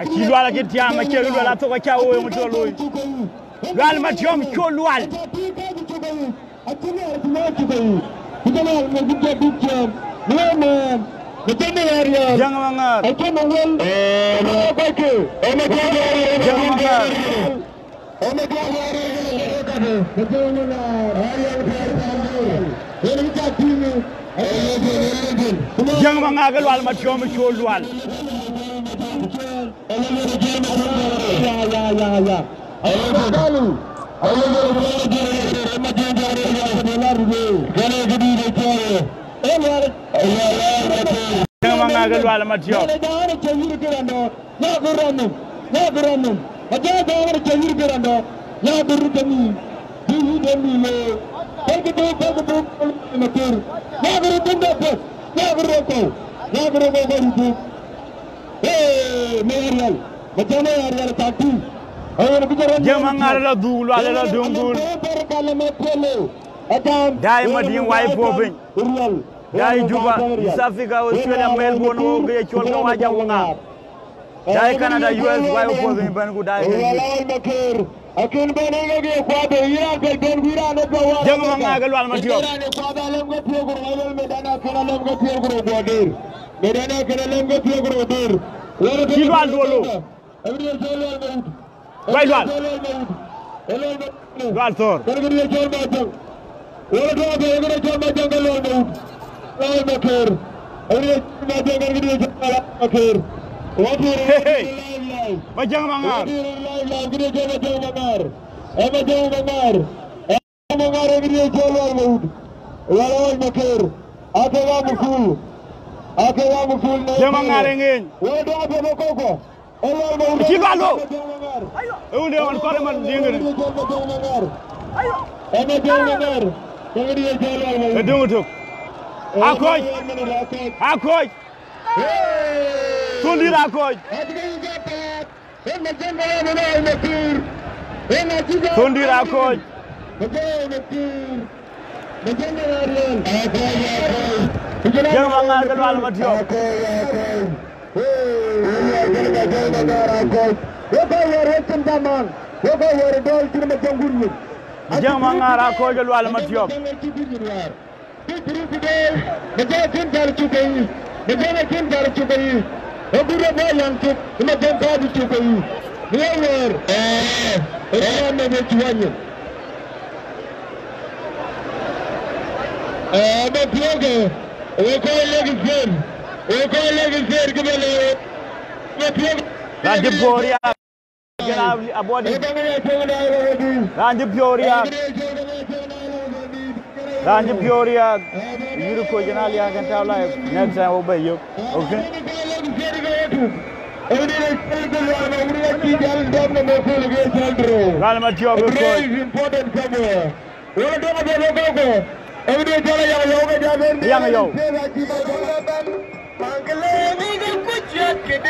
Acï Lual acï tiam, acie kë Lual athok, aca wo yöŋ cï rɔt looi. Lual Matiɔp col Lual. Jäŋ Maŋar. Jäŋ Maŋar. Jäŋ Maŋar ke Lual Matiɔp col Lual. Ya, ya, ya, ya. Jäŋ Maŋar ke Lual Matiɔp. Nyakë rɔm nhom, nyakë rɔm nhom. Majäŋ Maŋar cä yïr ke rɔndɔ, nyakë röt ë mïïm, bï yï de mïïm ee. Pälkï dhuk, pälkï dhuk, Makir. Nyakë röt dhuk de puɔ̈th, nyakë röt kɔ̈u, nyakë röt kɔ̈u, kɔ̈u röt dhuk. Ee, Mayar Rial, Majäŋ Mayar Rial cak tïŋ. Ee, yen kë cï rɔt Jäŋ Maŋar la dhuk, Lual la dhuk gul. Dai Madiŋ wai puɔ̈u piny. Dai Juba, East Africa, Australia, Melbourne, wo ke ye cɔl Kawaja Wuŋaar. Dai Canada, U S, wai puɔ̈u piny bɛ̈n ku dai ke Makir. Akin bɛ̈n ë ŋɛk ye kuat de yïn raan pɛc bɛ̈n ku yïn raan ë bɛ wäär. Jäŋ Maŋar ke Lual Matiɔp. Yïn raan ë kuat alɛm ke thiëëk ku rou, alɛm medan akën alɛm ke thiëëk ku rou guɔ der. Medan akën alɛm ke thiëëk ku rou der. Cï Lual duɔl lo. Abï de cɔl Lual Mawut. Wai Lual. Lual thɔ̈r. Kërkëdï cɔl Majäŋ. Wala tɔ̈ ke kërkëdï cɔl Majäŋ ke Lual Mawut. Lual Makir. Kërkëdï cɔl Majäŋ, kërkëdï cɔl Lual Makir. Hey, hey. Majäŋ Maŋar. Kërkëdï cɔl Majäŋ Maŋar. Ee Majäŋ Maŋar. Ee Maŋar, kërkëdï cɔl Lual Mawut. Wala Lual Makir. Ake wa mukul. Ake wa mukul ne. Jäŋ Maŋar ë ŋeeny. Wala tɔ̈ ke koko. Cï Lual lo. Ë wun de ɣɔn kɔn ë man diëŋ kënë. Ë döŋ tök. Akɔc. Akɔc. Thundït akɔc. Thundït akɔc. Jäŋ Maŋar ke Lual Matiɔp. Wek kɔc wɛɛr wek cïn dhaman, wek kɔc wɛɛr ë dɔɔl cïn Majäŋ gur nyin. Majäŋ Maŋar aa kɔc ë Lual Matiɔp. Majäŋ kën thar cuk ke yic, Majäŋ kën thar cuk ke yic. Ë gur ë bɔ̈ yäŋ cuk, ë Majäŋ thar cuk ke yic. Në ye wɛɛr, ee, ee, ee, me bï cuɔny. Ee, Matiɔp, ee, wek kɔc lek thɛɛr, wek kɔc lek thɛɛr kë bɛ lɛ̈k, Matiɔp. Raan cï puɔ̈u riääk, jɛn a, a bɔ̈ dït. Raan cï piɔ̈u riääk. Raan cï piɔ̈u riääk. Yïr kɔc jɛn a liääk kën tääu live. Next time wok bɛ yök. Okay. Lual Matiɔp ë kɔc. Yaŋ Yɔu.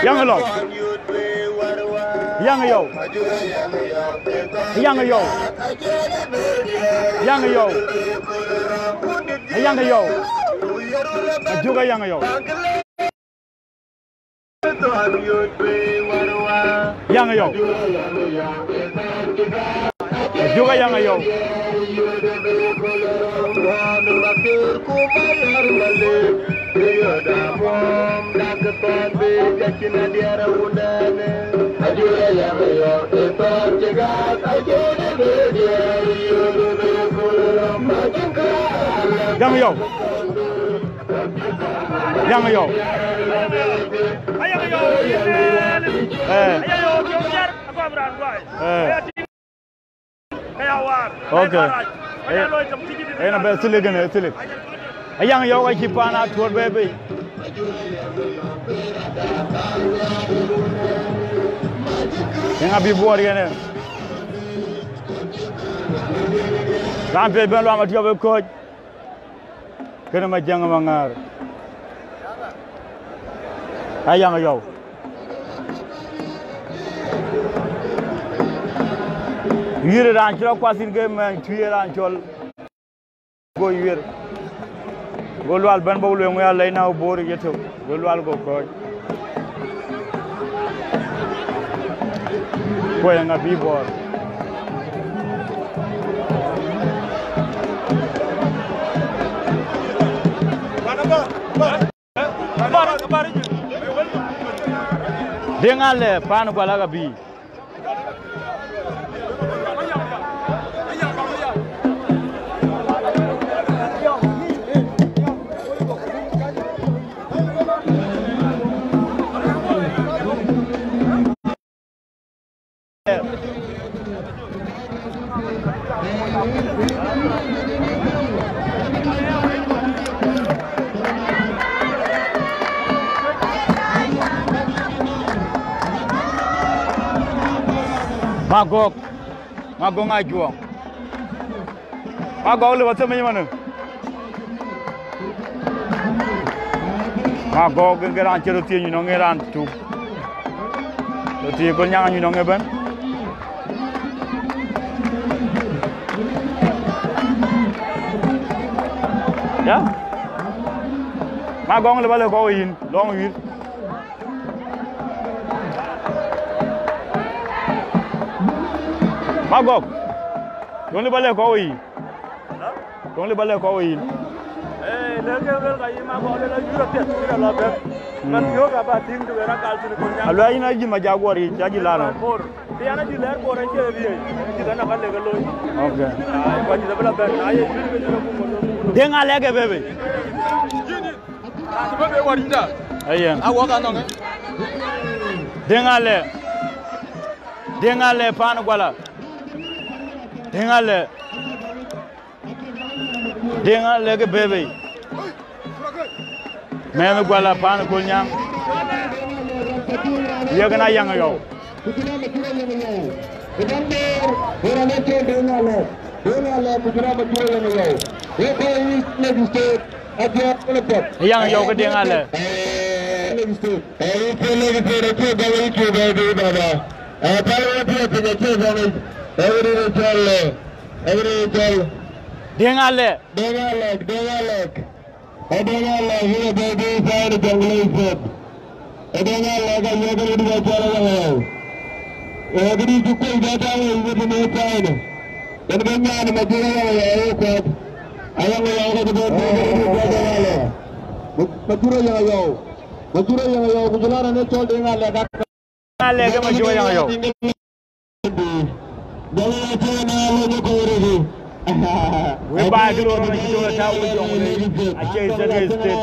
Yaŋ Lɔu. Yaŋ Yɔu. Yaŋ Yɔu. Yaŋ Yɔu. Yaŋ Yɔu. Ajuk Yaŋ Yɔu. Yaŋ Yɔu. Ajuk Yaŋ Yɔu. Yaŋ Yɔu. Yaŋ Yɔu. Eh. Eh. Okay. Eh, yen abɛ thilik, yen ë thilik. Ayaŋ Yɔu acï paan atuɔ̈t bɛ̈ɛ̈i bei. Yen abï buɔɔr yen ë. Raan piɛth bɛ̈n Lual Matiɔp ë kɔc. Kënë Majäŋ Maŋar. Ayaŋ Yɔu. Yïr raan cï rɔt kuath thïn ke mɛn tui raan cɔl. Go yïr. Go Lual bɛ̈n bɔ̈ lueŋ wëë alɛc na bor yetök. Go Lual go kɔ̈ɔ̈c. Kuɔ̈c ŋa bï buɔɔr. Deŋ Alɛ paan Guala ka bï. Magɔ̈k, Magɔ̈k Ajuɔŋ. Magɔ̈k lëu ba them ëmanë. Magɔ̈k ke raan cï röt thiëëc nyuc nɔŋ ë raan tuk. Röt thiëëc Kol Nyaŋ nyuc nɔŋ ëbɛ̈n. Ya. Magɔ̈k lëu ba lɛ̈k kɔ̈u yïn, lɔ̈ŋ wïïr. Magɔ̈k, yöŋ lëu ba lɛ̈k kɔ̈u yïn. Yöŋ lëu ba lɛ̈k kɔ̈u yïn. Ee, lëk ke luel ka yï Magɔ̈k, luel ayï rɔt piɛth, yï rɔt lɔ bɛ̈n. Mm. Man thiɔ̈k aba tïŋ të wën akal thïn Kol Nyaŋ. Aluel yïn ajï Majak guɔ riic, ajï lan ɣɔn. Bor. Bï an ajï lɛɛr Bor acie riëëc. Jï dɛ̈n aba lek e looi. Ok. Ai, ku ajï dɛ̈ bï lɔ bɛ̈n, na ye juëc ke juëc akum, akum, akum. Deŋ Alɛ ke bebe. Ayen. Awɔk anɔŋ, eh? Deŋ Alɛ. Deŋ Alɛ paan Guala. Deŋ Alɛ. Deŋ Alɛ ke bebe. Mɛnh Guala paan Kol Nyaŋ. Yek na Yaŋ Yɔu. Yaŋ Yɔu ke Deŋ Alɛ. Deŋ Alɛ. Deŋ Alɛ, Deŋ Alɛ. Ë Deŋ Alɛ, yïn ë bɛ̈ɛ̈i bï thaai në Jonglei State. Ë Deŋ Alɛ ka yek röt bɛ cɔl Ayaŋ Yɔu. Ee, këdï cuk kuec bɛ tääu ë wëët në thaai në. Yen ke nyan Majur Ayaŋ Yɔu ë kuat. Ayaŋ Yɔu ke cï bɛ̈n bï këdï bï kuat ë wälë. Majur Ayaŋ Yɔu. Majur Ayaŋ Yɔu, ku jɔl a raan ë cɔl Deŋ Alɛk. Alɛk ë Majur Ayaŋ Yɔu. Wek baai kë lor ëmën cï tɔ̈ tääu ë Jonglei, acie Eastern Lake State.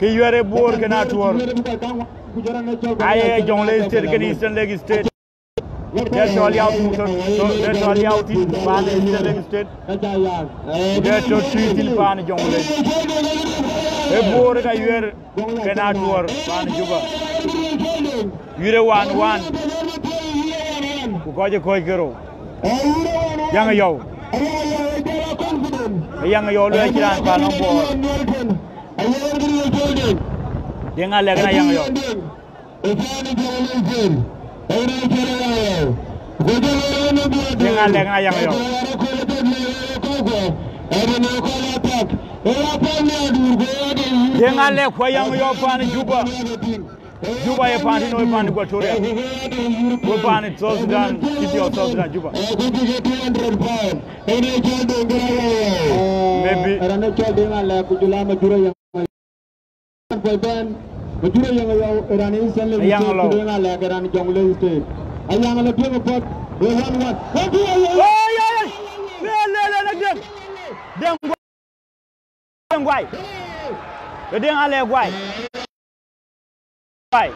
Kë yuɛ̈r ë Bor kenë Atuɔ̈r. Aye Jonglei State kenë Eastern Lake State. Dɛ tɔ̈ liau thïn, tɔ̈, tɔ̈, dɛ tɔ̈ liau thïn paan Eastern Lake State. Dɛ tɔ̈ tui thïn paan Jonglei. Ë Bor ka yuɛ̈r kenë Atuɔ̈r paan Juba. Yuɛ̈r ë wan wan. Ku kɔc ë kɔc ke rou. Ayaŋ Yɔu. Ayaŋ Yɔu luɛɛl cï raan paan nɔm Bor. Deŋ Alɛk kenë Ayaŋ Yɔu. Deŋ Alɛk kenë Ayaŋ Yɔu. Deŋ Alɛk ku Ayaŋ Yɔu paan Juba. Juba ye paan tïn, wek paan Equatoria. Wek paan South Sudan, City of South Sudan, Juba. Maybe. Raan ë cɔl Deŋ Alɛk ku jɔl a Majur Ayaŋ. Bɛ̈n, Majur Ayaŋ Yɔu, raan Eastern Lake State, Ayaŋ Lɔu. Ku Deŋ Alɛk, raan Jonglei State. Ayaŋ la tueŋ ë puɔ̈th, ë one one. Oi, oi, oi. Le, le, le, le, Deŋ. Deŋ Deŋ Guai. Ë Deŋ Alɛk Guai. Guai.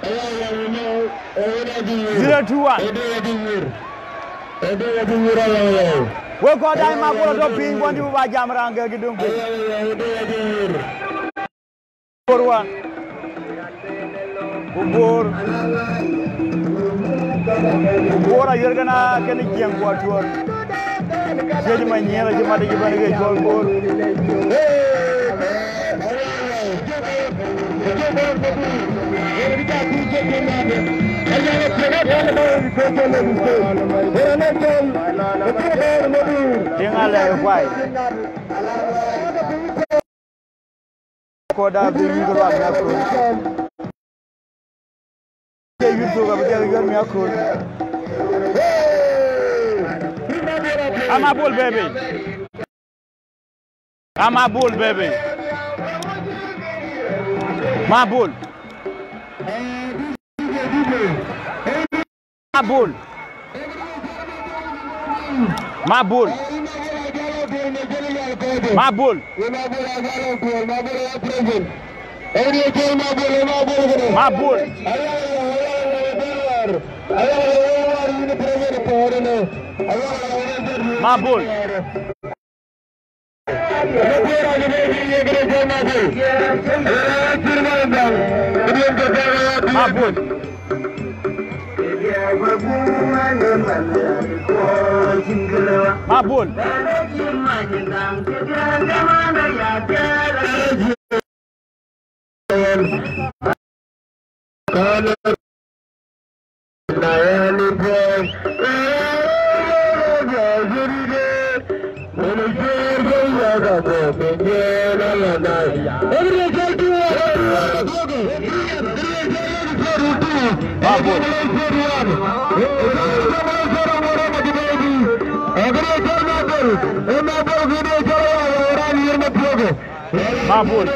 Zero two one. Wek kɔc daai, Mabol atɔ̈ piny, kuɔn cï bï ba jam raan ke kë döŋ piny. Bor wan. Ku Bor. Bor ayuɛ̈r kenë, kenë Jiëŋ ku Atuɔ̈r. Thiëc Manyiëër acï mat acï bɛ̈n ke cɔl Bor. Deŋ Alɛk Guai. Kɔc da bï yïk ruac në aköl. Ke yïk thok abï dhiɛl yɔ̈ɔ̈r në aköl. Ama Bol bɛ̈ɛ̈i bei. Ama Bol bɛ̈ɛ̈i bei. Ma Bol. Ma Bol. Ma Bol. Ma Bol. Ma Bol. Ma Bol. Ma Bol. Ma Bol. Ma Bol.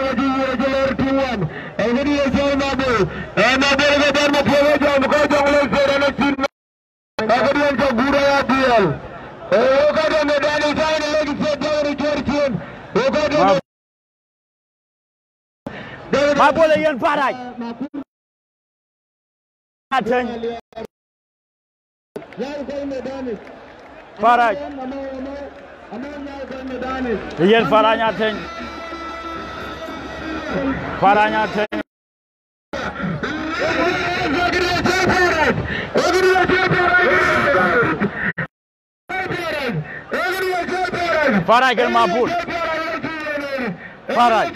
Ma, Ma Bol ë yen Parac. Ateny. Parac. Ë yen Parac Ateny. Parac Ateny. Parac kenë Ma Bol. Parac.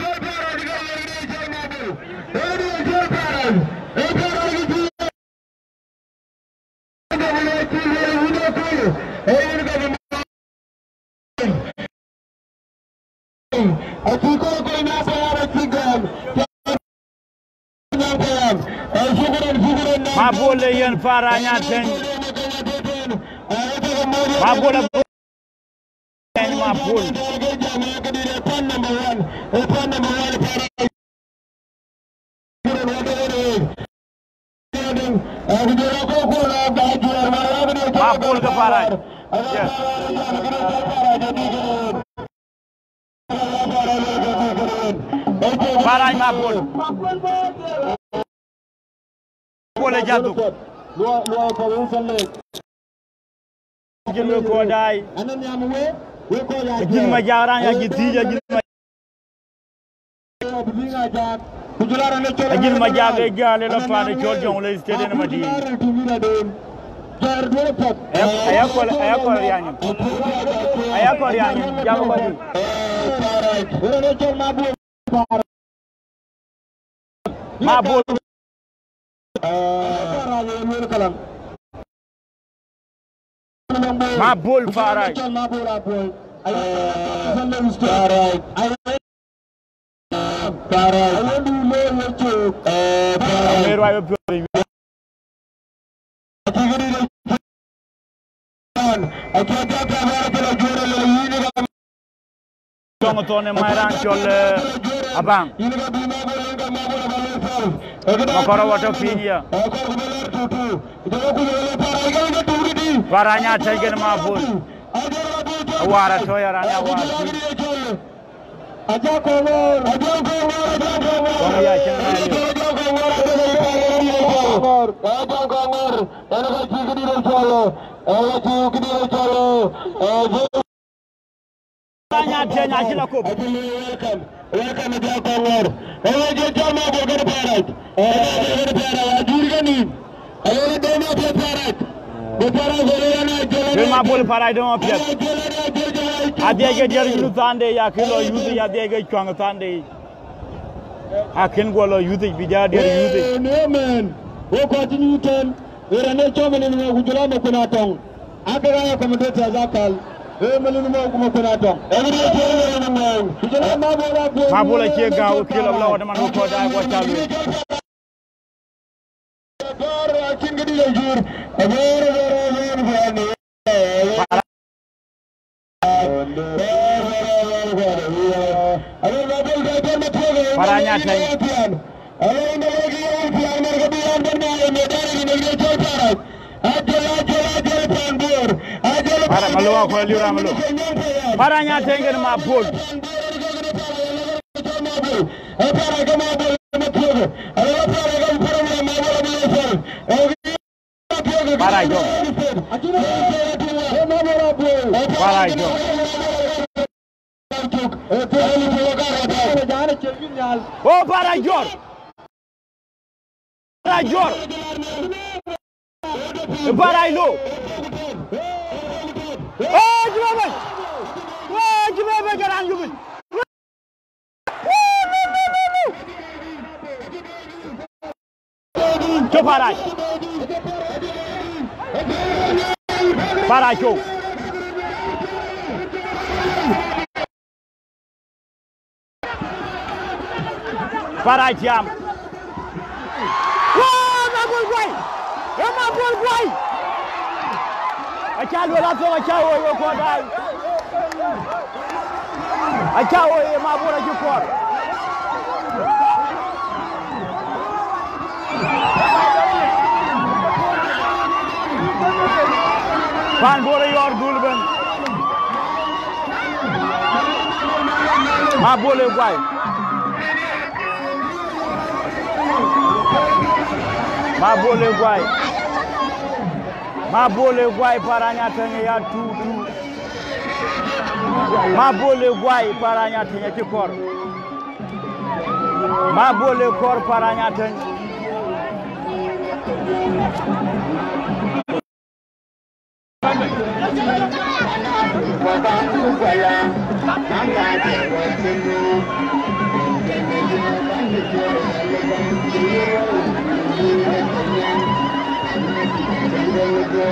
Ma Bol ë yen Parac Ateny. Mabol abï, Mabol. Mabol ke Parac. Yes. Parac Mabol. Bol ë jaduk. Jin we kɔɔr daai. Ajin Majak raan ya jin thiic, ajin ma-, ajin Majak ë jal ë la pan ë cɔl Jonglei State ënë madï. Aya, aya kɔl, aya kɔl riany. Aya kɔl riany. Jam kɔl. Mabol. Mabol Parac. Parac. Parac. Tɔŋ thɔn ë mac raan cɔl, eh, Abaŋ. Makɔrɔ wɔ tɔ piny ya. Parac Atɛ̈ny kën Mabol. Awar atɔ̈ ya raan ya war. Kɔŋ ya cïn raan liu. Parac Atɛ̈ny acï la kop. Welcome, welcome, Abiaŋ Kɔŋɔr. Ee, jɔl Mabol kën Parac. Ee, Mabol kën Parac, ajur kën nïïm. Ee, dɔm apiɛth Parac. Bï Parac gɔl ë raan ajɔl. Bï Mabol Parac dɔm apiɛth. Adhiɛc ke diɛɛr youth Sunday, ya kën lɔ youth, ya dhiɛc ke cuaŋ Sunday. Akën guɔ lɔ youth, bï ja diɛɛr youth. Ee, no, man. Wo kɔc cï nyuc tɛ̈n. Ë raan ë cɔl Malin Mɔ̈u ku jɔl a Makuën Atɔŋ. Aa kek aa accommodators akäl. Ee Malin Mɔ̈u ku Makuën Atɔŋ. Ku jɔl a Mabol Abuɔi. Mabol acie gääu, kiel abï lɔ ɣɔt man ku kɔc daai guɔ ca lueel. Abɔɔr acïn këdï le jur. Abɔɔr, abɔɔr, abɔɔr, abɔɔr. Parac Atɛ̈ny. Parac, Malou, akɔ̈l liu raan Malou. Parac Atɛ̈ny kën Mabol. Parac jɔt. Parac jɔt. O Parac jɔt. Parac jɔt. Parac lo. O cï bɛ bɛ̈c. O cï bɛ bɛ̈c, ke raan yup. Cök Parac. Parac cök. Parac tiam. Woo, Mabol guai! Ee Mabol guai! Acä luel athok, acä ɣoi wek kɔc daai. Acä ɣoi, ee Mabol acï kɔɔr. Pan Bor ë yɔɔr dhul ëbɛ̈n. Mabol ë guai. Mabol ë guai. Mabol ë guai, Parac Atɛ̈ny ya tuutu. Mabol ë guai, Parac Atɛ̈ny acï kɔɔr. Mabol ë kɔɔr, Parac Atɛ̈ny.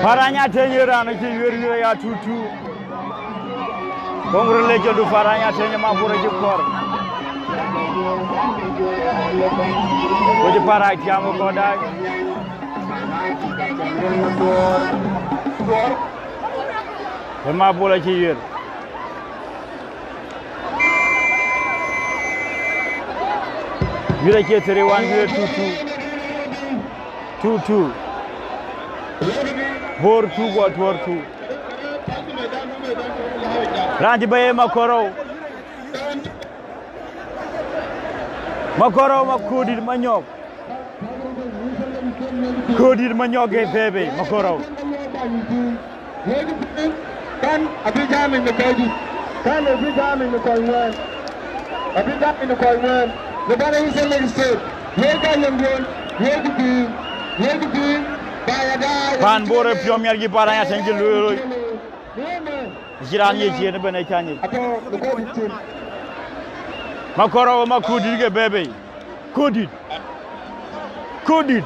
Parac Atɛ̈ny ë raan acï yuëër yuëër ya tuutu. Congratulations to Parac Atɛ̈ny, Mabol acï kɔɔr. Ku cï Parac tiam ë kɔc daai. Ë Mabol acï yiëër. Wiɛ̈r acie three one, wiɛ̈r two two. Two two. Bor two, Guɔtuɔ̈r two. Raan cï bɛ̈i ë Makɔrou. Makɔrou, Makurdït Manyɔk. Kurdït Manyɔk ke bebe, Makɔrou. Kan abï jam në kɔc dït. Kan abï jam në kɔc ŋuɛ̈ɛ̈n. Abï jam në kɔc ŋuɛ̈ɛ̈n. Në bän Eastern Lake State. Ye ka yem duön. Ye kë pïïr. Ye kë pïïr. Ba ya daai. Paan Bor ë piɔ̈u miɛt cï Parany Ateny cï lueel röt. Acï raan ye ciëën ëbɛ̈n ë cä nyic. Makɔrou, Makurdït ke bebe. Kurdït. Kurdït.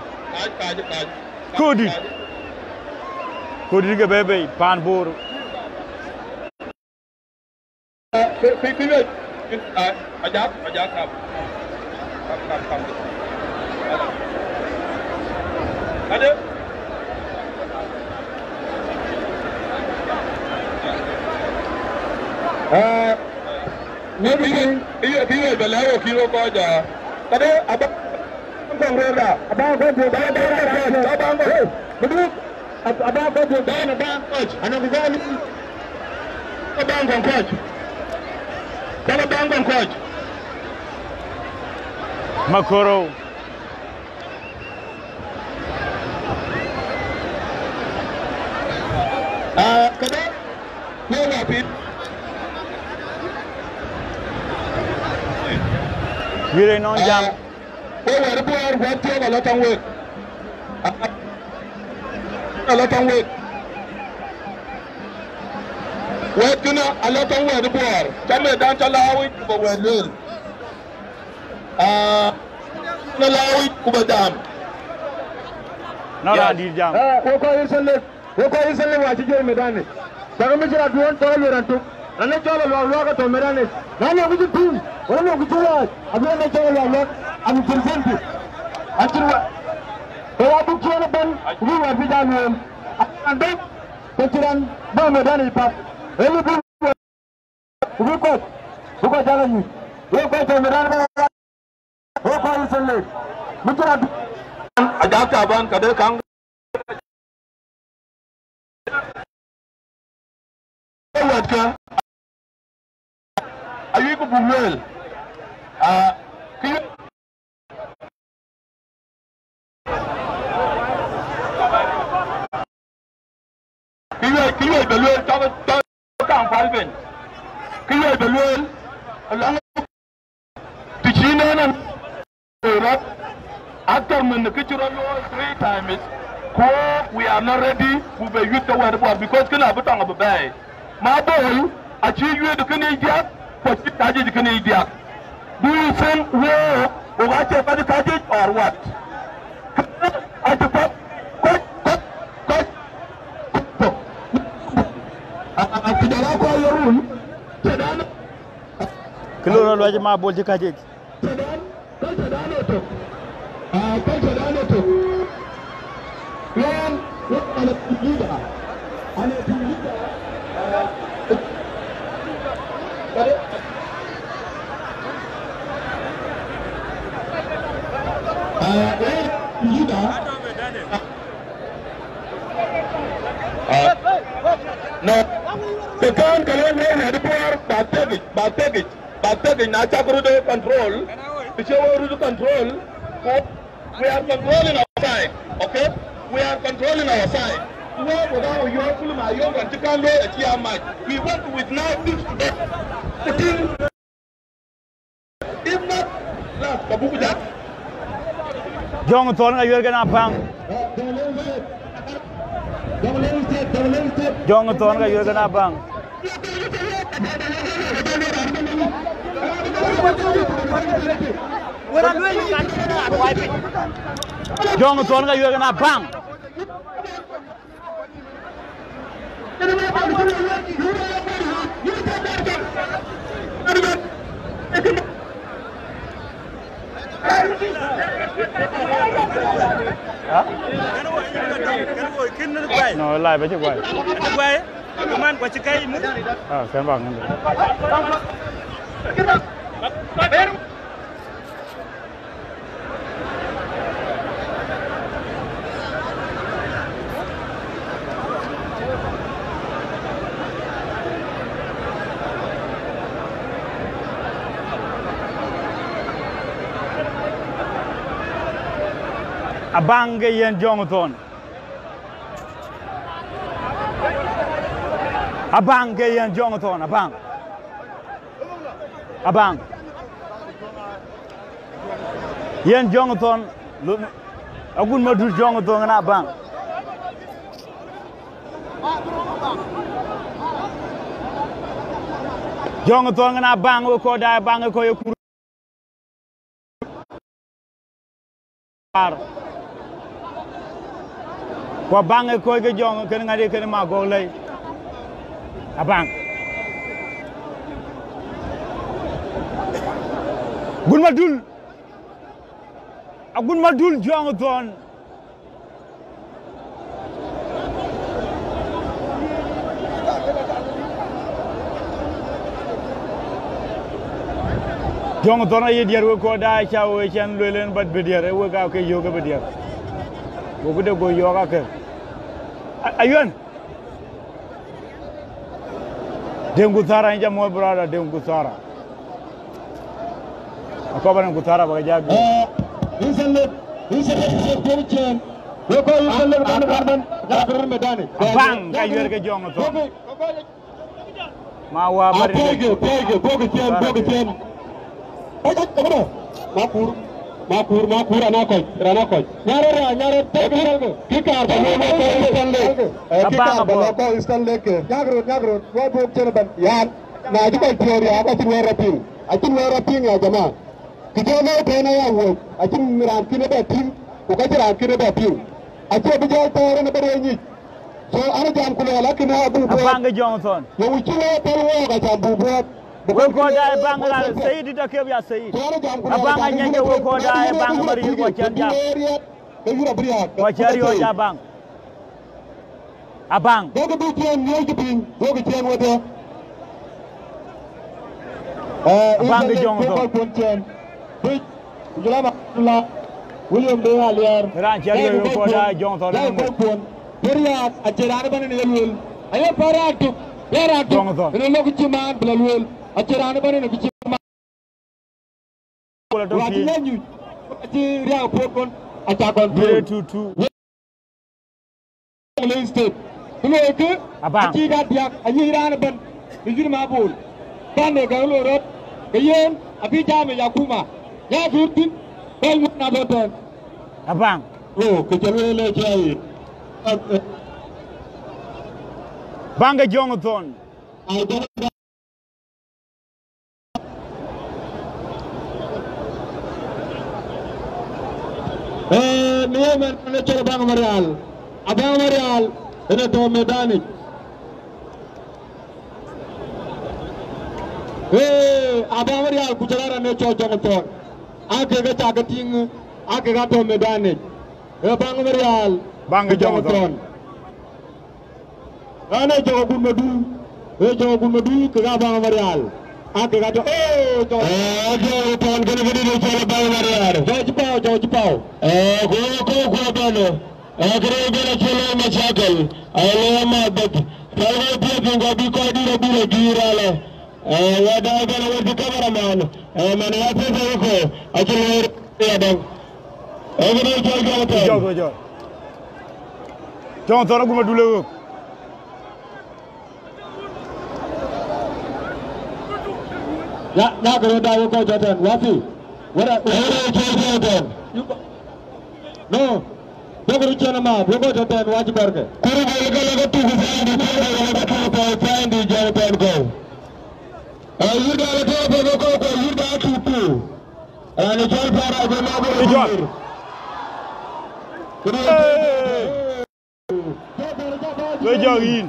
Kurdït. Kurdït ke bebe, paan Bor. Kë, kë, kë, ajak, ajak kam. Kam, kam, kam. Ade. Eh, maybe, maybe, maybe, bɛ lɛ̈k wɔ kï röt kɔc, ah. Kade, aba, kɔŋ röt da. Aba kɔc, aba kɔc, aba kɔc. Hey, beduk. Ab-, aba kɔc, aba kɔc. Ana ku gɔl. Aba kɔc. Aba kɔc. Makɔrou. Ah, kade, no, no, pit. Wiɛ̈r ë nɔŋ jam. Ah, we wɛ̈t Bor, wɛ̈t thiɔ̈k alɔ tɔŋ wek. Ah, alɔ tɔŋ wek. Wɛ̈t kënë alɔ tɔŋ wɛ̈t Bor. Cä mëdan cä lääu yic, ku bä wɛ̈t lueel. Ah, në lääu yic, ku bä jam. Nɔŋ raan dït jam. Eh, wo kɔc Eastern Lake, wo kɔc Eastern Lake wa cï jɔ̈ɔ̈c mëdan yic. Cakë mïcï raan duɔ̈n cɔl aluel raan tök. Raan ë cɔl aluak luak atɔ̈ mëdan yic. Na nɔŋ kë cï pïïr, wala nɔŋ kë cï wääc, abï raan ë cɔl aluak luak, an cïn senthi. An cïn wääc. Ke wa duk ciëën ëbɛ̈n, ku bï wɛ̈t bï jam lueel. An dek, ke cï raan bɔ̈ mëdan yic path. Ë lë bï Ku bï kɔc, bï kɔc jal anyuc. Wek kɔc tɔ̈ në raan bä, wek kɔc Eastern Lake. Mïcï raan. Ajak Taban ka de kaŋ. Wɛ̈tkë. Ayuc ku buk lueel. Ah, kë Kë yuɛc, kë yuɛc bɛ lueel, cɔk, cɔk kaŋ päl piny. Kë yuɛc bɛ lueel, alɔŋ të cï nɛn ɛn rɔt, after min kë cï rɔt looi three times, ku we are not ready, ku bɛ yuit ke wɛ̈t Bor, because kënë abï tɔŋ abï bɛ̈ɛ̈i. Mabol acï yuet kënë yic diäk, ku acï kajic kënë yic diäk. Do you think wo, wo acï kɔc kajic or what? Acï kɔc, kɔc, kɔc, kɔc, kɔc. Acï jɔl a kɔc ye run. Kë lor luac Mabol cï kajic. Culture dan ë tök. Ah, culture dan ë tök. Yen, yen ana team leader. Ana team leader. Ah, kade, ah, yen team leader. Ah, no. Ke kan ke yen yen head Bor, ba tekic, ba tekic. But taking na cak rut control, të cï wo rut control, ku we are controlling our side, okay? We are controlling our side. Ku wo, wo ga wo yɔ̈ɔ̈k kulu ma yɔ̈ɔ̈k raan cï kan looi acï ya mac. We want to witness this today. Ku tïŋ, if not, la, ka buku jat. Jɔŋ Thɔn ka yuɛ̈r kën apäŋ. Jɔŋ Thɔn ka yuɛ̈r kën apäŋ. Jɔŋ Thɔn ka yuɛ̈r kën apäŋ. Hä? No, live, acï guai. Acï guai? Kaman, ku acï kɛ̈i muk. Ah, kɛn bak ŋɛn. Abaŋ ke yen Jɔŋ Thɔn. Abaŋ ke yen Jɔŋ Thɔn, Abaŋ. Abaŋ. Yen Jɔŋ Thɔn, lo-, Agut Madut Jɔŋ Thɔn ŋɛn Abaŋ. Jɔŋ Thɔn ŋɛn Abaŋ, we kɔc daai Abaŋ ë kɔc ye kur. Ku Abaŋ ë kɔc ke Jɔŋ, kën ŋadï, kën Magɔ̈k lɛi. Abaŋ. Agut Madut. Agut Madut Jɔŋ Thɔn. Jɔŋ Thɔn aye diɛɛr, we kɔc daai, ca we cɛn lueel en, but bï diɛɛr, ë wek aa ke yök ke bï diɛɛr. Go këde go yɔɔk akë. A-, Ayuɛn. Deŋ Guthara, inja muɔ̈th brother, Deŋ Guthara. Akɔba Deŋ Guthara baka jak. Eh, inselip, inselip, inselip, inselip, cien. Wek kɔc inselip, ban, ban, ban, jak röt medani. Abaŋ, ka yuɛr ke Jɔŋ Thɔn. Ma wa bari. Apɛɛkë, pɛɛkë, bɔkë cien, bɔkë cien. Ai, ai, ai, ai. Makur, Makur, Makur, raan akɔc, raan akɔc. Nyarɔ ra, nyarɔ, pɛɛkë, pɛɛkë. Kï kaar ba lɔ kɔc Eastern Lake. Eh, kï kaar ba lɔ kɔc Eastern Lake. Nyak röt, nyak röt, wɔ buk cien ëbɛ̈n. Yan, na cï kɔc piɔ̈ɔ̈r ya, ka cïn wɛ̈ɛ̈r rɔ piŋ. Acïn wɛ̈ɛ̈r rɔ piŋ ya jama. Kë jɔ looi tënë aya wuɔ̈c, acïn raan kën ëbɛ̈n tïŋ, ku ka cïn raan kën ëbɛ̈n piŋ. Acie bï jɔl thɔɔr en ëbɛ̈n ë nyic. So, an jam ku luɛɛl akïn abuk buɔɔt. Abaŋ ke Jɔŋ Thɔn. Ye wïc cï wɛɛr thɛl wɔɔk acam buk buɔɔt. Wek kɔc daai Abaŋ, raan Sayid dït akëp ya Sayid. So, an jam ku luɛɛl Abaŋ, anyɛn ke wek kɔc daai Abaŋ, Mariir, ku acän jam. Ke yïn abï riääk. Ku acän riɔ̈ɔ̈c Abaŋ. Abaŋ. Bɔkë bï cien miɔ̈c piny, bɔkë cien wedhie. Eh, Abaŋ ke Jɔŋ Thɔn. Kɔc kuɔn cien. Bic, ku jɔl a Abdullah, William de Aliɛr. Raan cï riɔ̈ɔ̈c kɔc daai Jɔŋ Thɔn. Jai kɔc kuɔn. Riääk, acie raan ëbɛ̈n en ye lueel. Aye päl raan tök, riääk raan tök. Jɔŋ Thɔn. En ë lɔ̈k cï maan bï lɔ lueel. Acie raan ëbɛ̈n en kë cï maan. Wa cï lɔ nyuc, wa cï riääk puɔ̈th kɔn, aca kɔn tuur. Jonglei State. Ku loi kë, Abaŋ. Acï ka diäk, anyic raan ëbɛ̈n, ë yïn Mabol. Kän ë gäk loi rɔt, ke yen, abï jam ë yakuma. Ya kë thïn, kɔc ŋuɔ̈t na tɔ̈ tɛ̈n. Abaŋ. Yo, kë cä lueel ë cä ye. Baŋ ke Jɔŋ Thɔn. Ai, Ee, në ye mɛn ë cɔl Abaŋ Marial. Abaŋ Marial, ënë tɔ̈ medanic. Ee, Abaŋ Marial ku jɔl raan ë cɔl Jɔŋ Thɔn. Aa kek ë cak ke tïŋ, aa kek aa tɔ̈ medanic. Ee, Abaŋ Marial, Baŋ ku Jɔŋ Thɔn. Raan ë Jɔŋ Agut Madut, ë Jɔŋ Agut Madut kek Abaŋ Marial. Aa kek atɔ̈, ee, Jɔŋ. Ee, Jɔŋ Thɔn kënë këdït ë cɔl Abaŋ Marial. Jɔŋ cï pau, Jɔŋ cï pau. Ee, ku, ku, ku abɛ̈n. Ee, kënë bɛ̈n acï lɔ macakal. Ee, lɔ ma bɛ̈t. Raan ë piɛth piny ku abï kɔc dït abï lɔ juiir alë. Ee, wada bɛ̈n awär cï cameraman. Ee, man ya piɛth ayï kɔ̈u. Acï lɔ ya däŋ. Ee, kënë cɔl Jɔŋ Thɔn. Jɔŋ Thɔn, Jɔŋ. Jɔŋ Thɔn Agut Madut le wek. Ya, ya kërë da wek kɔc tɔ̈ tɛ̈n, wathi. Wada, ee, cɔl Jɔŋ Thɔn. No. Dɔk röt cien ama, wek kɔc tɔ̈ tɛ̈n, wac bɛ̈rkë. Kërë bɛ̈n ke lɔ ke tuk sign di, kërë bɛ̈n ke tuk sign di, Jɔŋ Thɔn kɔ̈u. Ee, yïn da le tɔ̈ bɛ̈n ke kɔ̈u, kɔ̈u yïn da tuk tuk. Ee, në cɔl para bɛ̈n ma bɛ̈n. Ë jɔt. Kërë. Ee. Wek jɔk yïn.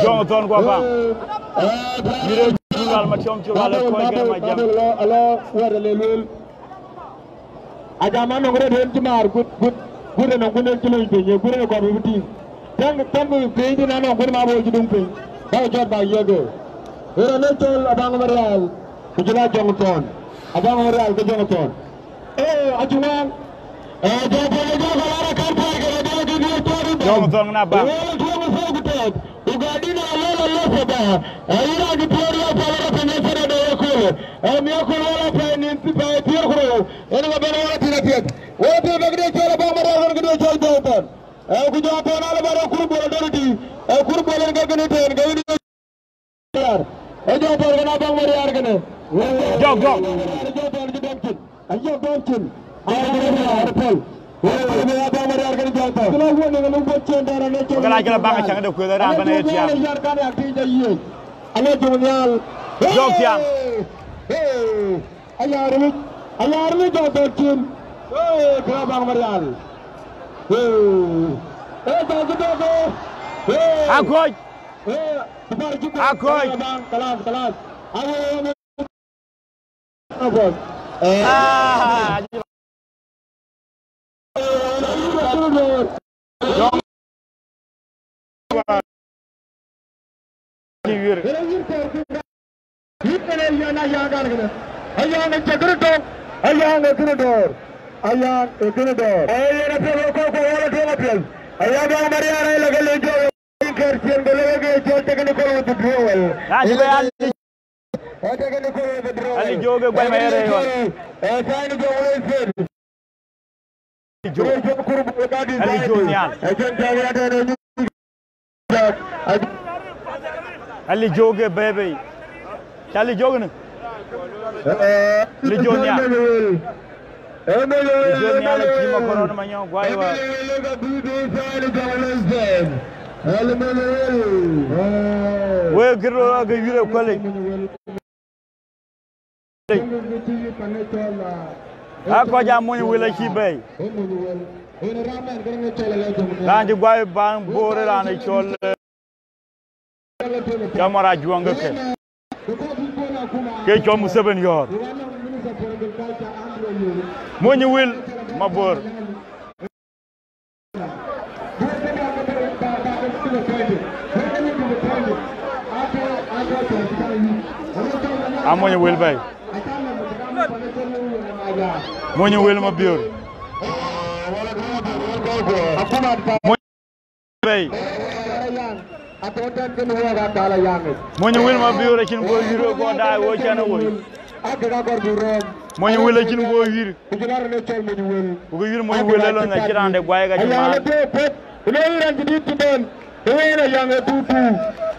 Jɔŋ Thɔn ku Abaŋ. Gal ma tiɔm cök, alo kɔc kë ma jam. Alo, alo, wɛ̈t ale lueel. Ajam anɔŋ rɔt en cï maar gut, gut, gut anɔŋ gut en cï lony piny, ye gut en kɔn bï tïŋ. Tɛ̈ŋ, tɛ̈ŋ piny tïn anɔŋ gut ma bɔ̈ cï duŋ piny. Bäk jɔt bäk yiëk ë. Ë rɔt ë cɔl Abaŋ Marial, ku cï la Jɔŋ Thɔn. Abaŋ Marial ke Jɔŋ Thɔn. Ee, acï ŋɔɔŋ. Ee, jɔ pɔ̈l ë jɔ kɔl arë kɛ̈n pɔ̈l kë rɔt ë kë diëër tɔɔr ë bɛ̈n. Jɔŋ Thɔn na baŋ. Ee, wël ë tuɔɔm ë thok tɛ̈t. Ku gɔl dïn alɔl alɔl pɔ̈l bä. Ee, yïn raan cï piɔ̈ɔ̈r ya pɔ̈l rɔt piny ë cï rɔt ë ye köölë. Ee, mi aköl wala pɛ̈i nïn thï pɛ̈i thiëër ku rou. Yen ŋa ben wala thïn apiɛth. Wala thïn bä këde cɔl Abaŋ Marial ɣön këde cɔl Jɔŋ Thɔn. Ee, ku jɔ pɔ̈l alë bä rɔ kur bol adöl dï. Ee, kur bol en ke kënë tɛ̈n ke yïn. Ee jɔ pɔ̈l kënë Abaŋ Marial kënë. Jɔk, jɔk. Ee jɔ pɔ̈l cï dɔm cin. Ee jɔ dɔm cin. Abaŋ Marial pɔ̈l. Ee Abaŋ Marial kënë jɔ pɔ̈l. Kila wuɔn ë ŋa luk bɔt cin dɛ̈t anë cin. Kala kila baŋ cäŋ de kueth raan bɛ̈n ë tiam. Yar kan yak tïc de yiëc. Anë jɔŋ nhial. Jɔk tiam. Ee. Ayar wïc. Ayar wïc jɔ dɔm cin. Ee kila Abaŋ Marial. Ee. Ee jɔ cï dɔm. Ee. Akoc. Akoc. Kalas, kalas. Awo, awo. Ah. Yïn kënë yɛn Ayaŋ kan kënë. Ayaŋ ë cï kënë tök. Ayaŋ ë kënë dɔ̈ɔ̈r. Ayaŋ ë kënë dɔ̈ɔ̈r. Ee, yen apiɛth wek kɔc kuɔ wala tueŋ apiɛth. Ayaŋ Abaŋ Marial ë la ke le jɔ. Kɛ̈r ciëën ke lëk ke cɔl technical withdrawal. Na cï bɛ Ali, ee, technical withdrawal. Ali Jok ë guɛc ma ye rëër ɣɔn. Ee, sign jɔ wël thïn. Ali Jok. Ee, jɔ kur bï ka design. Ali Jok nhial. Ee, jɔ jɔ ya dɛn ë nyuc. Ali Jok ë bɛ̈ɛ̈i bei. Cä Ali Jok në? Ee, Ali Jok nhial. Emmanuel, Emmanuel, Emmanuel. Emmanuel, Emmanuel. Emmanuel. Wek kï röör ke yïr ë kuɛlic. Aa kɔc aa mony wël acï bɛ̈ɛ̈i. Raan cï guai baŋ Bor raan ë cɔl, eh, Cɔmɔr Ajuɔŋ ke kën. Ke cɔl Museveni yɔ̈ɔ̈r. Mony wël Mabor. Amony wël bɛ̈ɛ̈i. Mony wël Mabiöör. Bɛ̈ɛ̈i. Mony wël Mabiöör acïn guɔ yïr, guɔ daai, wo cɛn ë woi. Mony wël acïn guɔ yïr. Ku ke yïr mony wël ë lɔn acï raan de guai ka cï maan.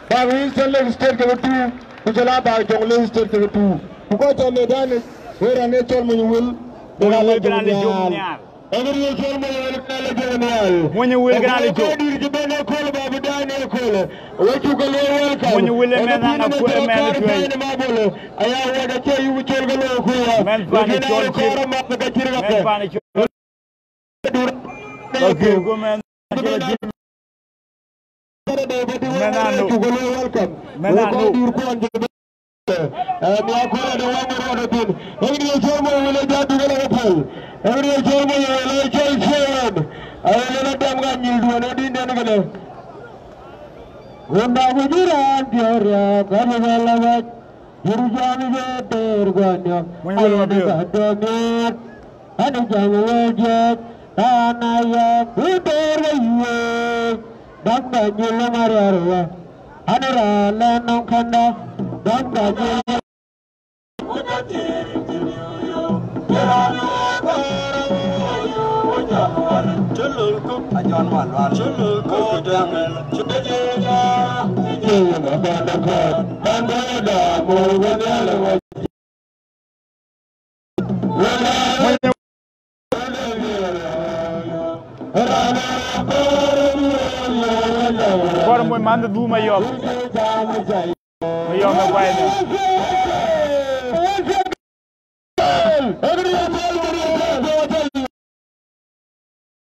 Bäk Eastern Lake State ke tuuk, ku jɔl a bäk Jonglei State ke tuuk. Ku kɔc cɔl le dani, wël raan ë cɔl mony wël. Mony wël kënë le jom nhial. Mony wël kënë le jom nhial. Mony wël kënë le jom. Dït cï bɛ̈n ëkööl, bä bï daai në ëkööl. We cuk ke luɔi welcome. Mony wël ë mɛnh an akuɔ̈c, ë mɛnh cuëëc. Aya wɛ̈t acie yï col ke luɔi kuya. Mɛnh pan ë cɔl cïr. Mɛnh pan ë cɔl. Okay, go mɛnh. Mɛnh anu. Mɛnh anu. Ee, mi akɔ̈l ade waŋ rɔt ëthin. Ee, ŋic cɔl mony wël ë jɔ duk ëlë ke pɔ̈l. Ee, ŋic cɔl mony wël ë cɔl Cuɛɛn. Ee, yen adɛm ka nyil duɔ̈n ë dïnden kënë. Wunda ku bï raan piɔ̈u riääk, ka bï bɛ lɔ wɛc. Yïr jam ye teer guɔnyɔ. Mony wël Mabiöör. Ka dɔmiɛt. Ani jam wël jiëc, raan aya, ku teer we yiëc. Dɔm ka nyil mariar wa. Ani raan lɛ nɔŋ kanda. Dɔm ka nyil. Kɔr mony man dhum ayɔm. Ayɔm ë guai në.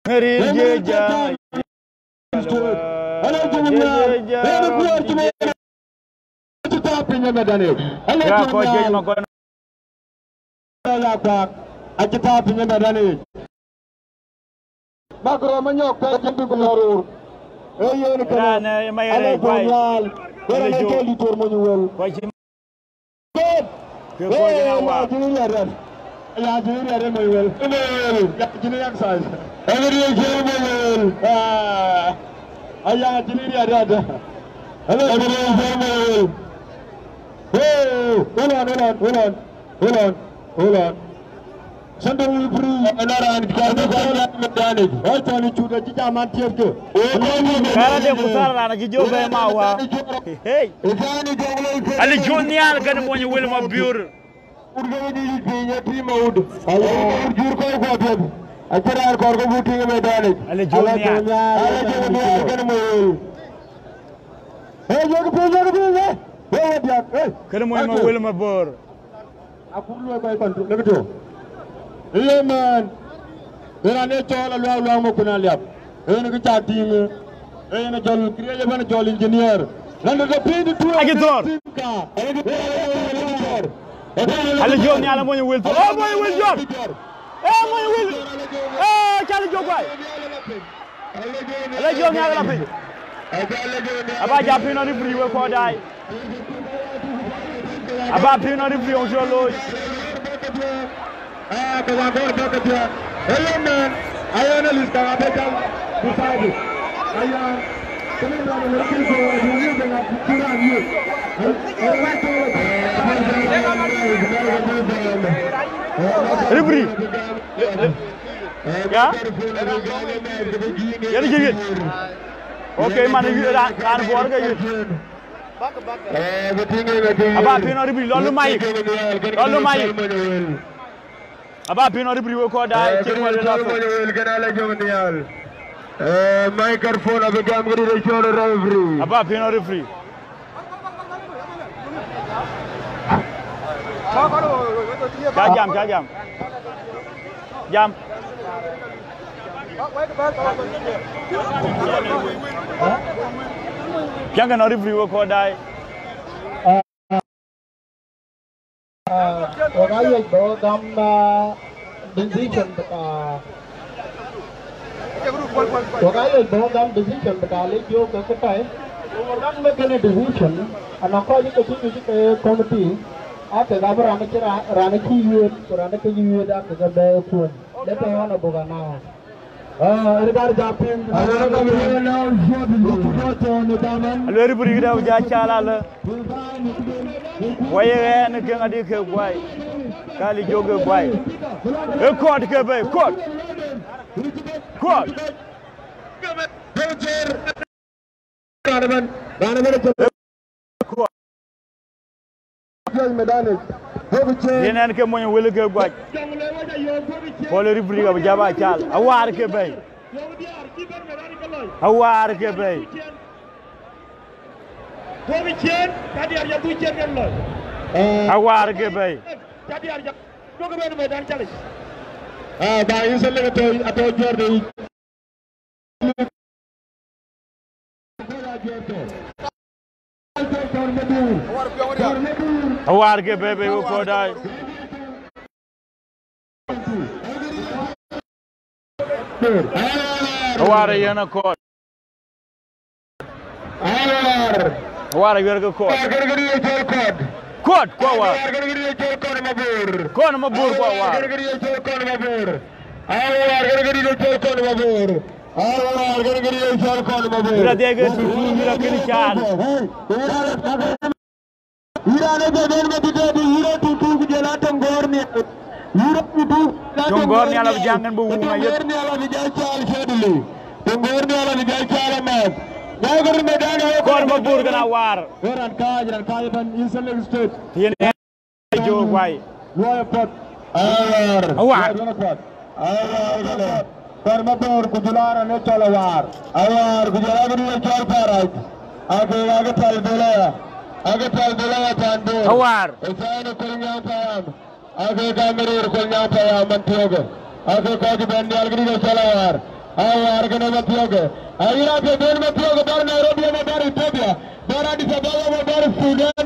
Ŋerir jeja. Jeja. Ë mɛtdan yic. Ë la kɔc juëc Magɔ̈n. Ë la kuak. Acï tääu piny ë mɛtdan yic. Mak rɔm anyɔk pɛ̈c cïn bï ku lɔ röör. Ee yen kënë. Raan, eh, Mayɛr Alec Guai. Nhial. Wek Alec Jok. Jɔl dït Tuɔ̈r Mony Wël. Kɔc cï ke kɔc ë ya wa. Ee, ya jïï riɛt. Ya jïï riɛt ë Mony Wël. Ë Mony Wël. Ya jïï yak size. Ë Mony Wël. Ah. Aya jïï riɛt. Ë Mony Wël. Hey, hold on, hold on, hold on, hold on, hold on. Central referee, ënë raan kɔn kɔn mɛtdan yic. Ɣɔc tɔ̈ në cut acï jam an tiɛtkë. Kara de ku thar raan acï jɔ bɛ̈i ma wa. Hey. Alec Jok Nhial kenë Mony Wël Mabiöör. Wut ke wïc yic piny ë tim awut. Aye wut jur kɔc kuɔ piɛth. Acï raan kɔɔr ke buk tïŋ ë mɛtdan yic. Alec Jok Nhial. Alec Jok Nhial kenë Mony Wël. Hey, yek piny, yek piny, eh. Hey, wadiak, hey. Kenë Mony Wël Mabiöör. Akur luɔi kɔc kɔn lëk tɔ̈. Ee man, ë raan ë cɔl Aluak Luak Makun Aliap. Ë yen kë cak tïŋ, ë yen jɔl këriëëc ëbɛ̈n jɔl engineer. Raan de piny de tuɔɔc. Acï thɔ̈r. Alec Jok Nhial, Mony Wël thɔ̈r. Oh, Mony Wël jɔt. Eh, Mony Wël. Eh, Alec Jok Guai. Alec Jok Nhial la piny. Aba ja piny nɔn referee wek kɔc daai. Aba piny nɔn referee wek cï looi. Referee. Ya? Yen cï yith. Okay, man, ë yith, ra-, raan buɔɔr ke yith. Aba piny nɔn referee, lɔ lum mayik. Lɔ lum mayik. Aba piny nɔn referee wek kɔc daai, cï wël la. Microphone abï gam këdït ë cɔl referee. Aba piny nɔn referee. Ca jam, ca jam. Jam. Piɛŋkë nɔn referee wek kɔc daai. Ah, wek ayiëc bä gam, ah, decision bï ka, wek ayiëc bä gam decision bï ka lec yök ke këtɔ̈i. Gam me kënë decision, anɔŋ kɔc ke cï nyuc ke committee, aa kek abï raan cï ra-, raan cï yuëët, ku raan ke cï yuëët aa kek abï kuɔny. Let the honorable announce. Aluel referee këdë abï ja cal alë. Wayë ɣɛn ke ŋadï ke Guai. Ka Alec Jok ke Guai. Ë kɔɔt ke bɛ̈i, kɔɔt. Kɔɔt. Raan ëbɛ̈n, raan ëbɛ̈n ë cök. Piɔ̈c medanic. Yen ɛn ke Mony Wël ke Guai. Pɔl referee abï ja ba cal. Awäär ke bɛ̈i. Awäär ke bɛ̈i. Awäär ke bɛ̈i. Ah, ba yïn thëlëk atɔ̈, atɔ̈ juɔ̈ɔ̈r de yic. Awäär ke bɛ̈i, bɛ̈i wek kɔc daai. Awäär ë yen akɔɔt. Awäär. Awäär awiɛr ke kɔɔt. Awäär kën këdï ye cɔl kɔɔt. Kɔɔt, ku awäär. Awäär kën këdï ye cɔl kɔɔt Mabor. Kɔɔt Mabor, ku awäär. Awäär kën këdï ye cɔl kɔɔt Mabor. Awäär kën këdï ye cɔl kɔɔt Mabor. Awäär kën këdï ye cɔl kɔɔt Mabor. Yïn adhiɛc ke tutu, yïn akën caal. Hey, hey, hey. Yïn raan ë bɛ̈n ënë Madït Dɛ̈t, yïn raan tutu ku jɔl a Tongor Nhial. Yïn raan tutu, Tongor Nhial abï jäŋ ën bï wuŋ ayeth. Tongor Nhial abï jäl caal shortly. Tongor Nhial abï jäl caal amääth. Na gör medan ë kɔɔr Mabor kën Awäär. Ë raan kääc, raan kääc ëbɛ̈n Eastern Lake State. Yen ë Jok Guai. Luɔi apath. Awäär. Awäär. Luɔi apath. Awäär. Kɔɔr Mabor ku jɔl a raan ë cɔl Awäär. Awäär ku jɔl a këdï ë cɔl Parac. Akek akë päl dhël aya. Akë päl dhël aya pan Bor. Awäär. Ë thaani Kolnyaŋ Payam. Akek ka Marir Kolnyaŋ Payam Manthiɔ̈kë. Akek kɔc bɛ̈n nhial këdï ë cɔl Awäär. Awäär kënë Manthiɔ̈kë. Ayï raan piɛth bɛ̈n Manthiɔ̈kë bɛ̈r Nairobi ëmɔ bɛ̈r Ethiopia. Bɛ̈r Addis Ababa ëmɔ bɛ̈r Sudan.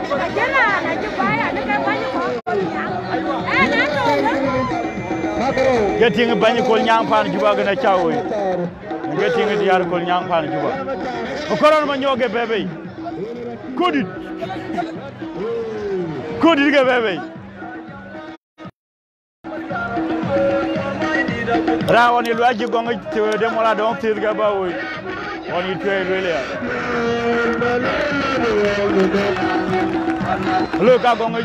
Ke tiŋ bäny Kolnyaŋ pan Juba kënë cä woi. Ke tiŋ diäär Kolnyaŋ pan Juba. Ku kɔrɔn ma nyɔk ke bɛ̈ bei. Kudit. Kudit ke bɛ̈ bei. Ra ɣɔn ë luac cï gɔŋ ë tëë de mɔl adɔŋ thith ke bä woi. Ɣɔn ë tuɛɛi lueel ya. Loi ka gɔŋ ë.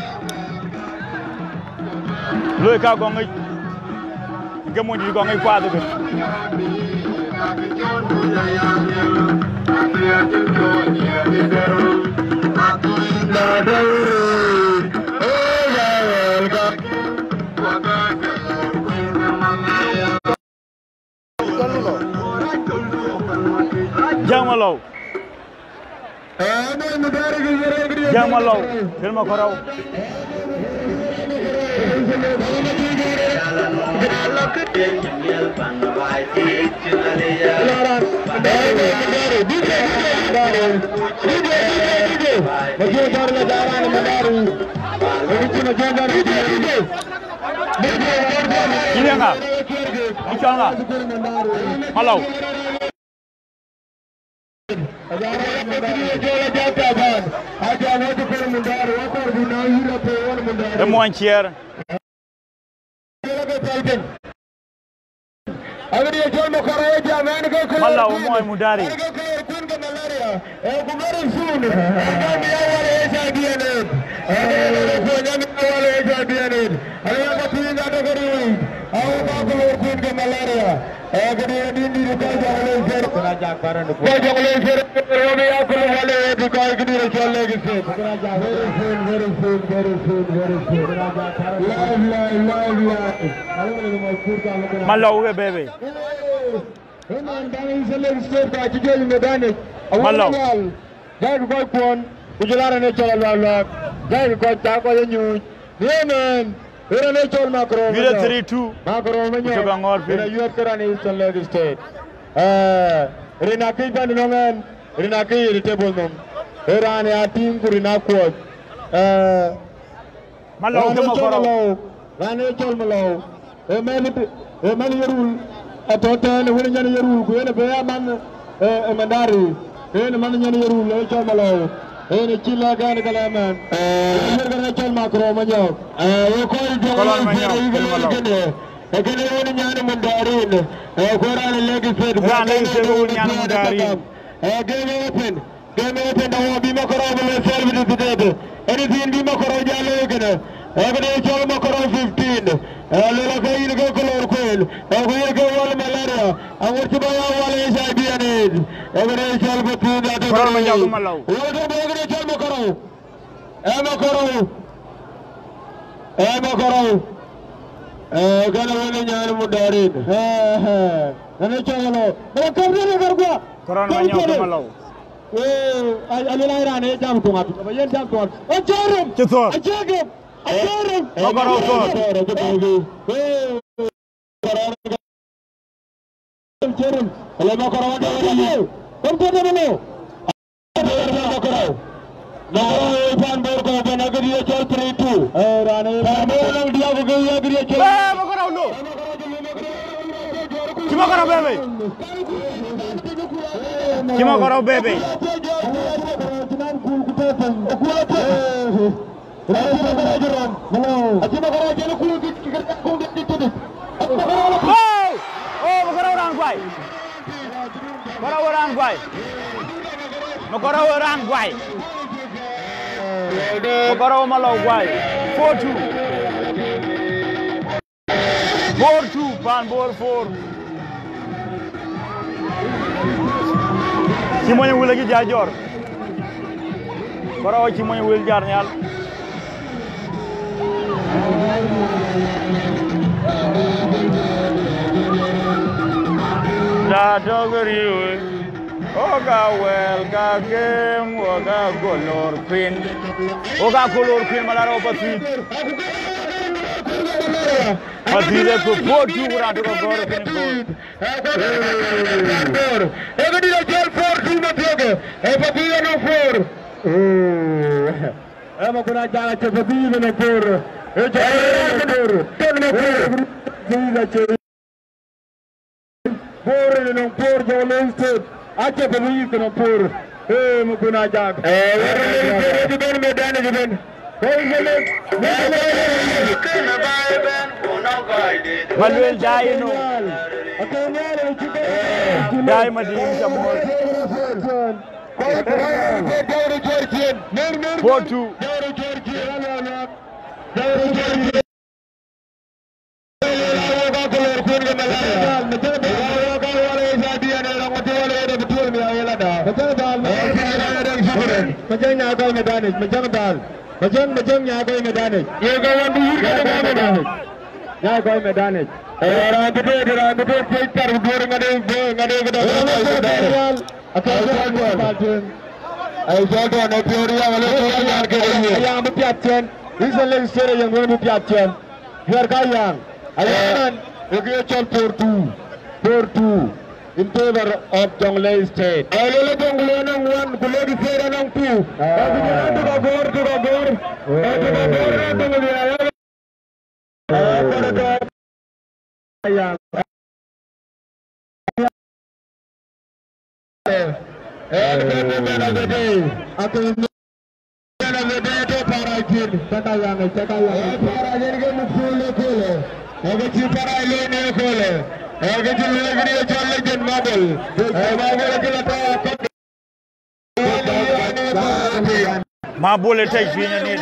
Loi ka gɔŋ ë. Ke mony dït gɔŋ ë kuath ëbën. Jam alou. Jam alou. Kën ma kɔrɔu. Yïn ye ŋa? Yïn cɔl ŋa? Malou. Ë muɔny ciɛɛr. Malou muɔny Mundari. Eh, këdï adï dït kɔc Jonglei State. Kɔc Jonglei State, Nairobi, ya kulu wale ëtï kɔc këdï rɔt cɔl Lake State. Very soon, very soon, very soon, very soon. Live, live, live, live. Malou ke bebe. Eh, man, bang Eastern Lake State ka cï jɔl në Danic. Malou. Awal wal. Jai kɔc kuɔn, ku jɔl a raan ë cɔl Aluak Luak. Jai kɔc ca kɔc ë nyuc. Në ëmën, ë raan ë cɔl Macron Manyɔk. Three two. Macron Manyɔk. Ku cök aŋɔɔr piny. Yen ayuɛ̈t ke raan Eastern Lake State. Eh, rin akëc bɛ̈n nɔŋ ɛn, rin akëc ye table nɔm. Ë raan ya tïŋ ku rin akuɔc. Eh, Malou ke Makɔrou. Raan ë cɔl Malou. Ë mɛn, ë mɛn Yerul. Atɔ̈ tɛ̈n, ë wën nyan Yerul, ku yen ë bë ya man, ë, ë Mandari. Yen ë man nyan Yerul, ë cɔl Malou. Yen ë cï lɛ̈k ɛn ke lɛ mɛn. Ë, yen kën ë cɔl Macron Manyɔk. Ë, ë kɔc Jonglei State, ë kën ë wën nyan Mandari. Ë, ku raan ë Lake State. Raan ë Lake State, ë wën nyan Mandari. Ë, game open. Game open da wɔ bï Makɔrou bï lɔ self defeated. Anything bï Makɔrou jal looi kënë. Ee këdï cɔl Makɔrou fifteen. Ee lëla ke yïn ke chloroquine. Ee ku yïn ke wal malaria. Aŋot cï bä ya wal H I V and AIDS. Ee këdï cɔl fifteen da tɔ̈ Makɔrou Manyɔk ke Malou. Wal ke bä këdï cɔl Makɔrou. Ee Makɔrou. Ee Makɔrou. Ee kënë wënë nyan Mandari. Ee, ee. Kënë cɔl Malou. Bä käm dënë kär guɔ. Makɔrou Manyɔk ke Malou. Ee, a, a luel ai raan ee jam tuŋ apic, aba yen jam tuŋ apic. Acï rem. Cï thɔ̈r. Acï gem. Acï rem. Makɔrou thɔ̈r. Ee, Makɔrou acï rem. Ele Makɔrou ade ele. Kom tuɔ̈t ade ele. Makɔrou. Makɔrou ee pan Bor kɔ̈u bɛ̈n akëdï ye cɔl three two. Ee, raan ee pan Bor nɔŋ diäk ku kë ye akëdï ye cɔl. Ee, Makɔrou no. Cï Makɔrou bebe. Cï Makɔrou bebe. Oh! Oh, Makɔrou raan guai. Makɔrou raan guai. Makɔrou raan guai. Makɔrou Malou guai. Four two. Four two, pan Bor four. Cï mony wël acï jai jɔr. Kɔrɔu acï mony wël jar nhial. Da tɔ̈ ke riëëu. Ɣok aa wɛ̈ɛ̈l ka gem, ɣok aa gɔl lor kuïn. Ɣok aa kɔc lor kuïn, malar ɣok Pathuyith. Pathuyith ë ku four two ku raan tök agɔ̈ɔ̈r ë kënë goal. Ee këdït acɔl four two mathiɔ̈kë, ee Pathuyith anɔŋ four. Ee, ee Makun Ajak acie Pathuyith anɔŋ four. Ee cɔl four. Tënë four. Pathuyith acie Bor ë nɔŋ four, Jonglei State acie Pathuyith ke nɔŋ four. Ee, Makun Ajak. Ee, wërë lek ë cï bɛ̈n medan ë cï bɛ̈n. Kɔc ke lek. Maluel jai ënɔŋ. Jai madï cam mɔ̈l. Four two. Majäŋ, nya kɔc medanic, Majäŋ dhal. Majäŋ, Majäŋ, nya kɔc medanic. Nya kɔc medanic. Ee, raan bï tëët, raan bï tëët, piöc thar, ku duöör ŋadë, ŋadë këdäŋ. Ee, Majäŋ dhal. Athɛɛr bï piath cien. Ee, cɔl tɔn ë piöör yam, ale piöör yam ke ye. Yam bï piath cien. Eastern Lake State ayen wën bï piath cien. Juɛ̈r ka yam. Aye man, ë kë ye cɔl four two. Four two in favor of Jonglei State. Ee, lele Jonglei anɔŋ one, ku Lake State anɔŋ two. Ee, ku jɔl an tök agɔ̈ɔ̈r, tök agɔ̈ɔ̈r. Ee, tök agɔ̈ɔ̈r, ee, Jonglei. Ma bol ë tɛc piny anit.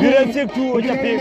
Bï rɛ̈t thiëk tu, aca piŋ.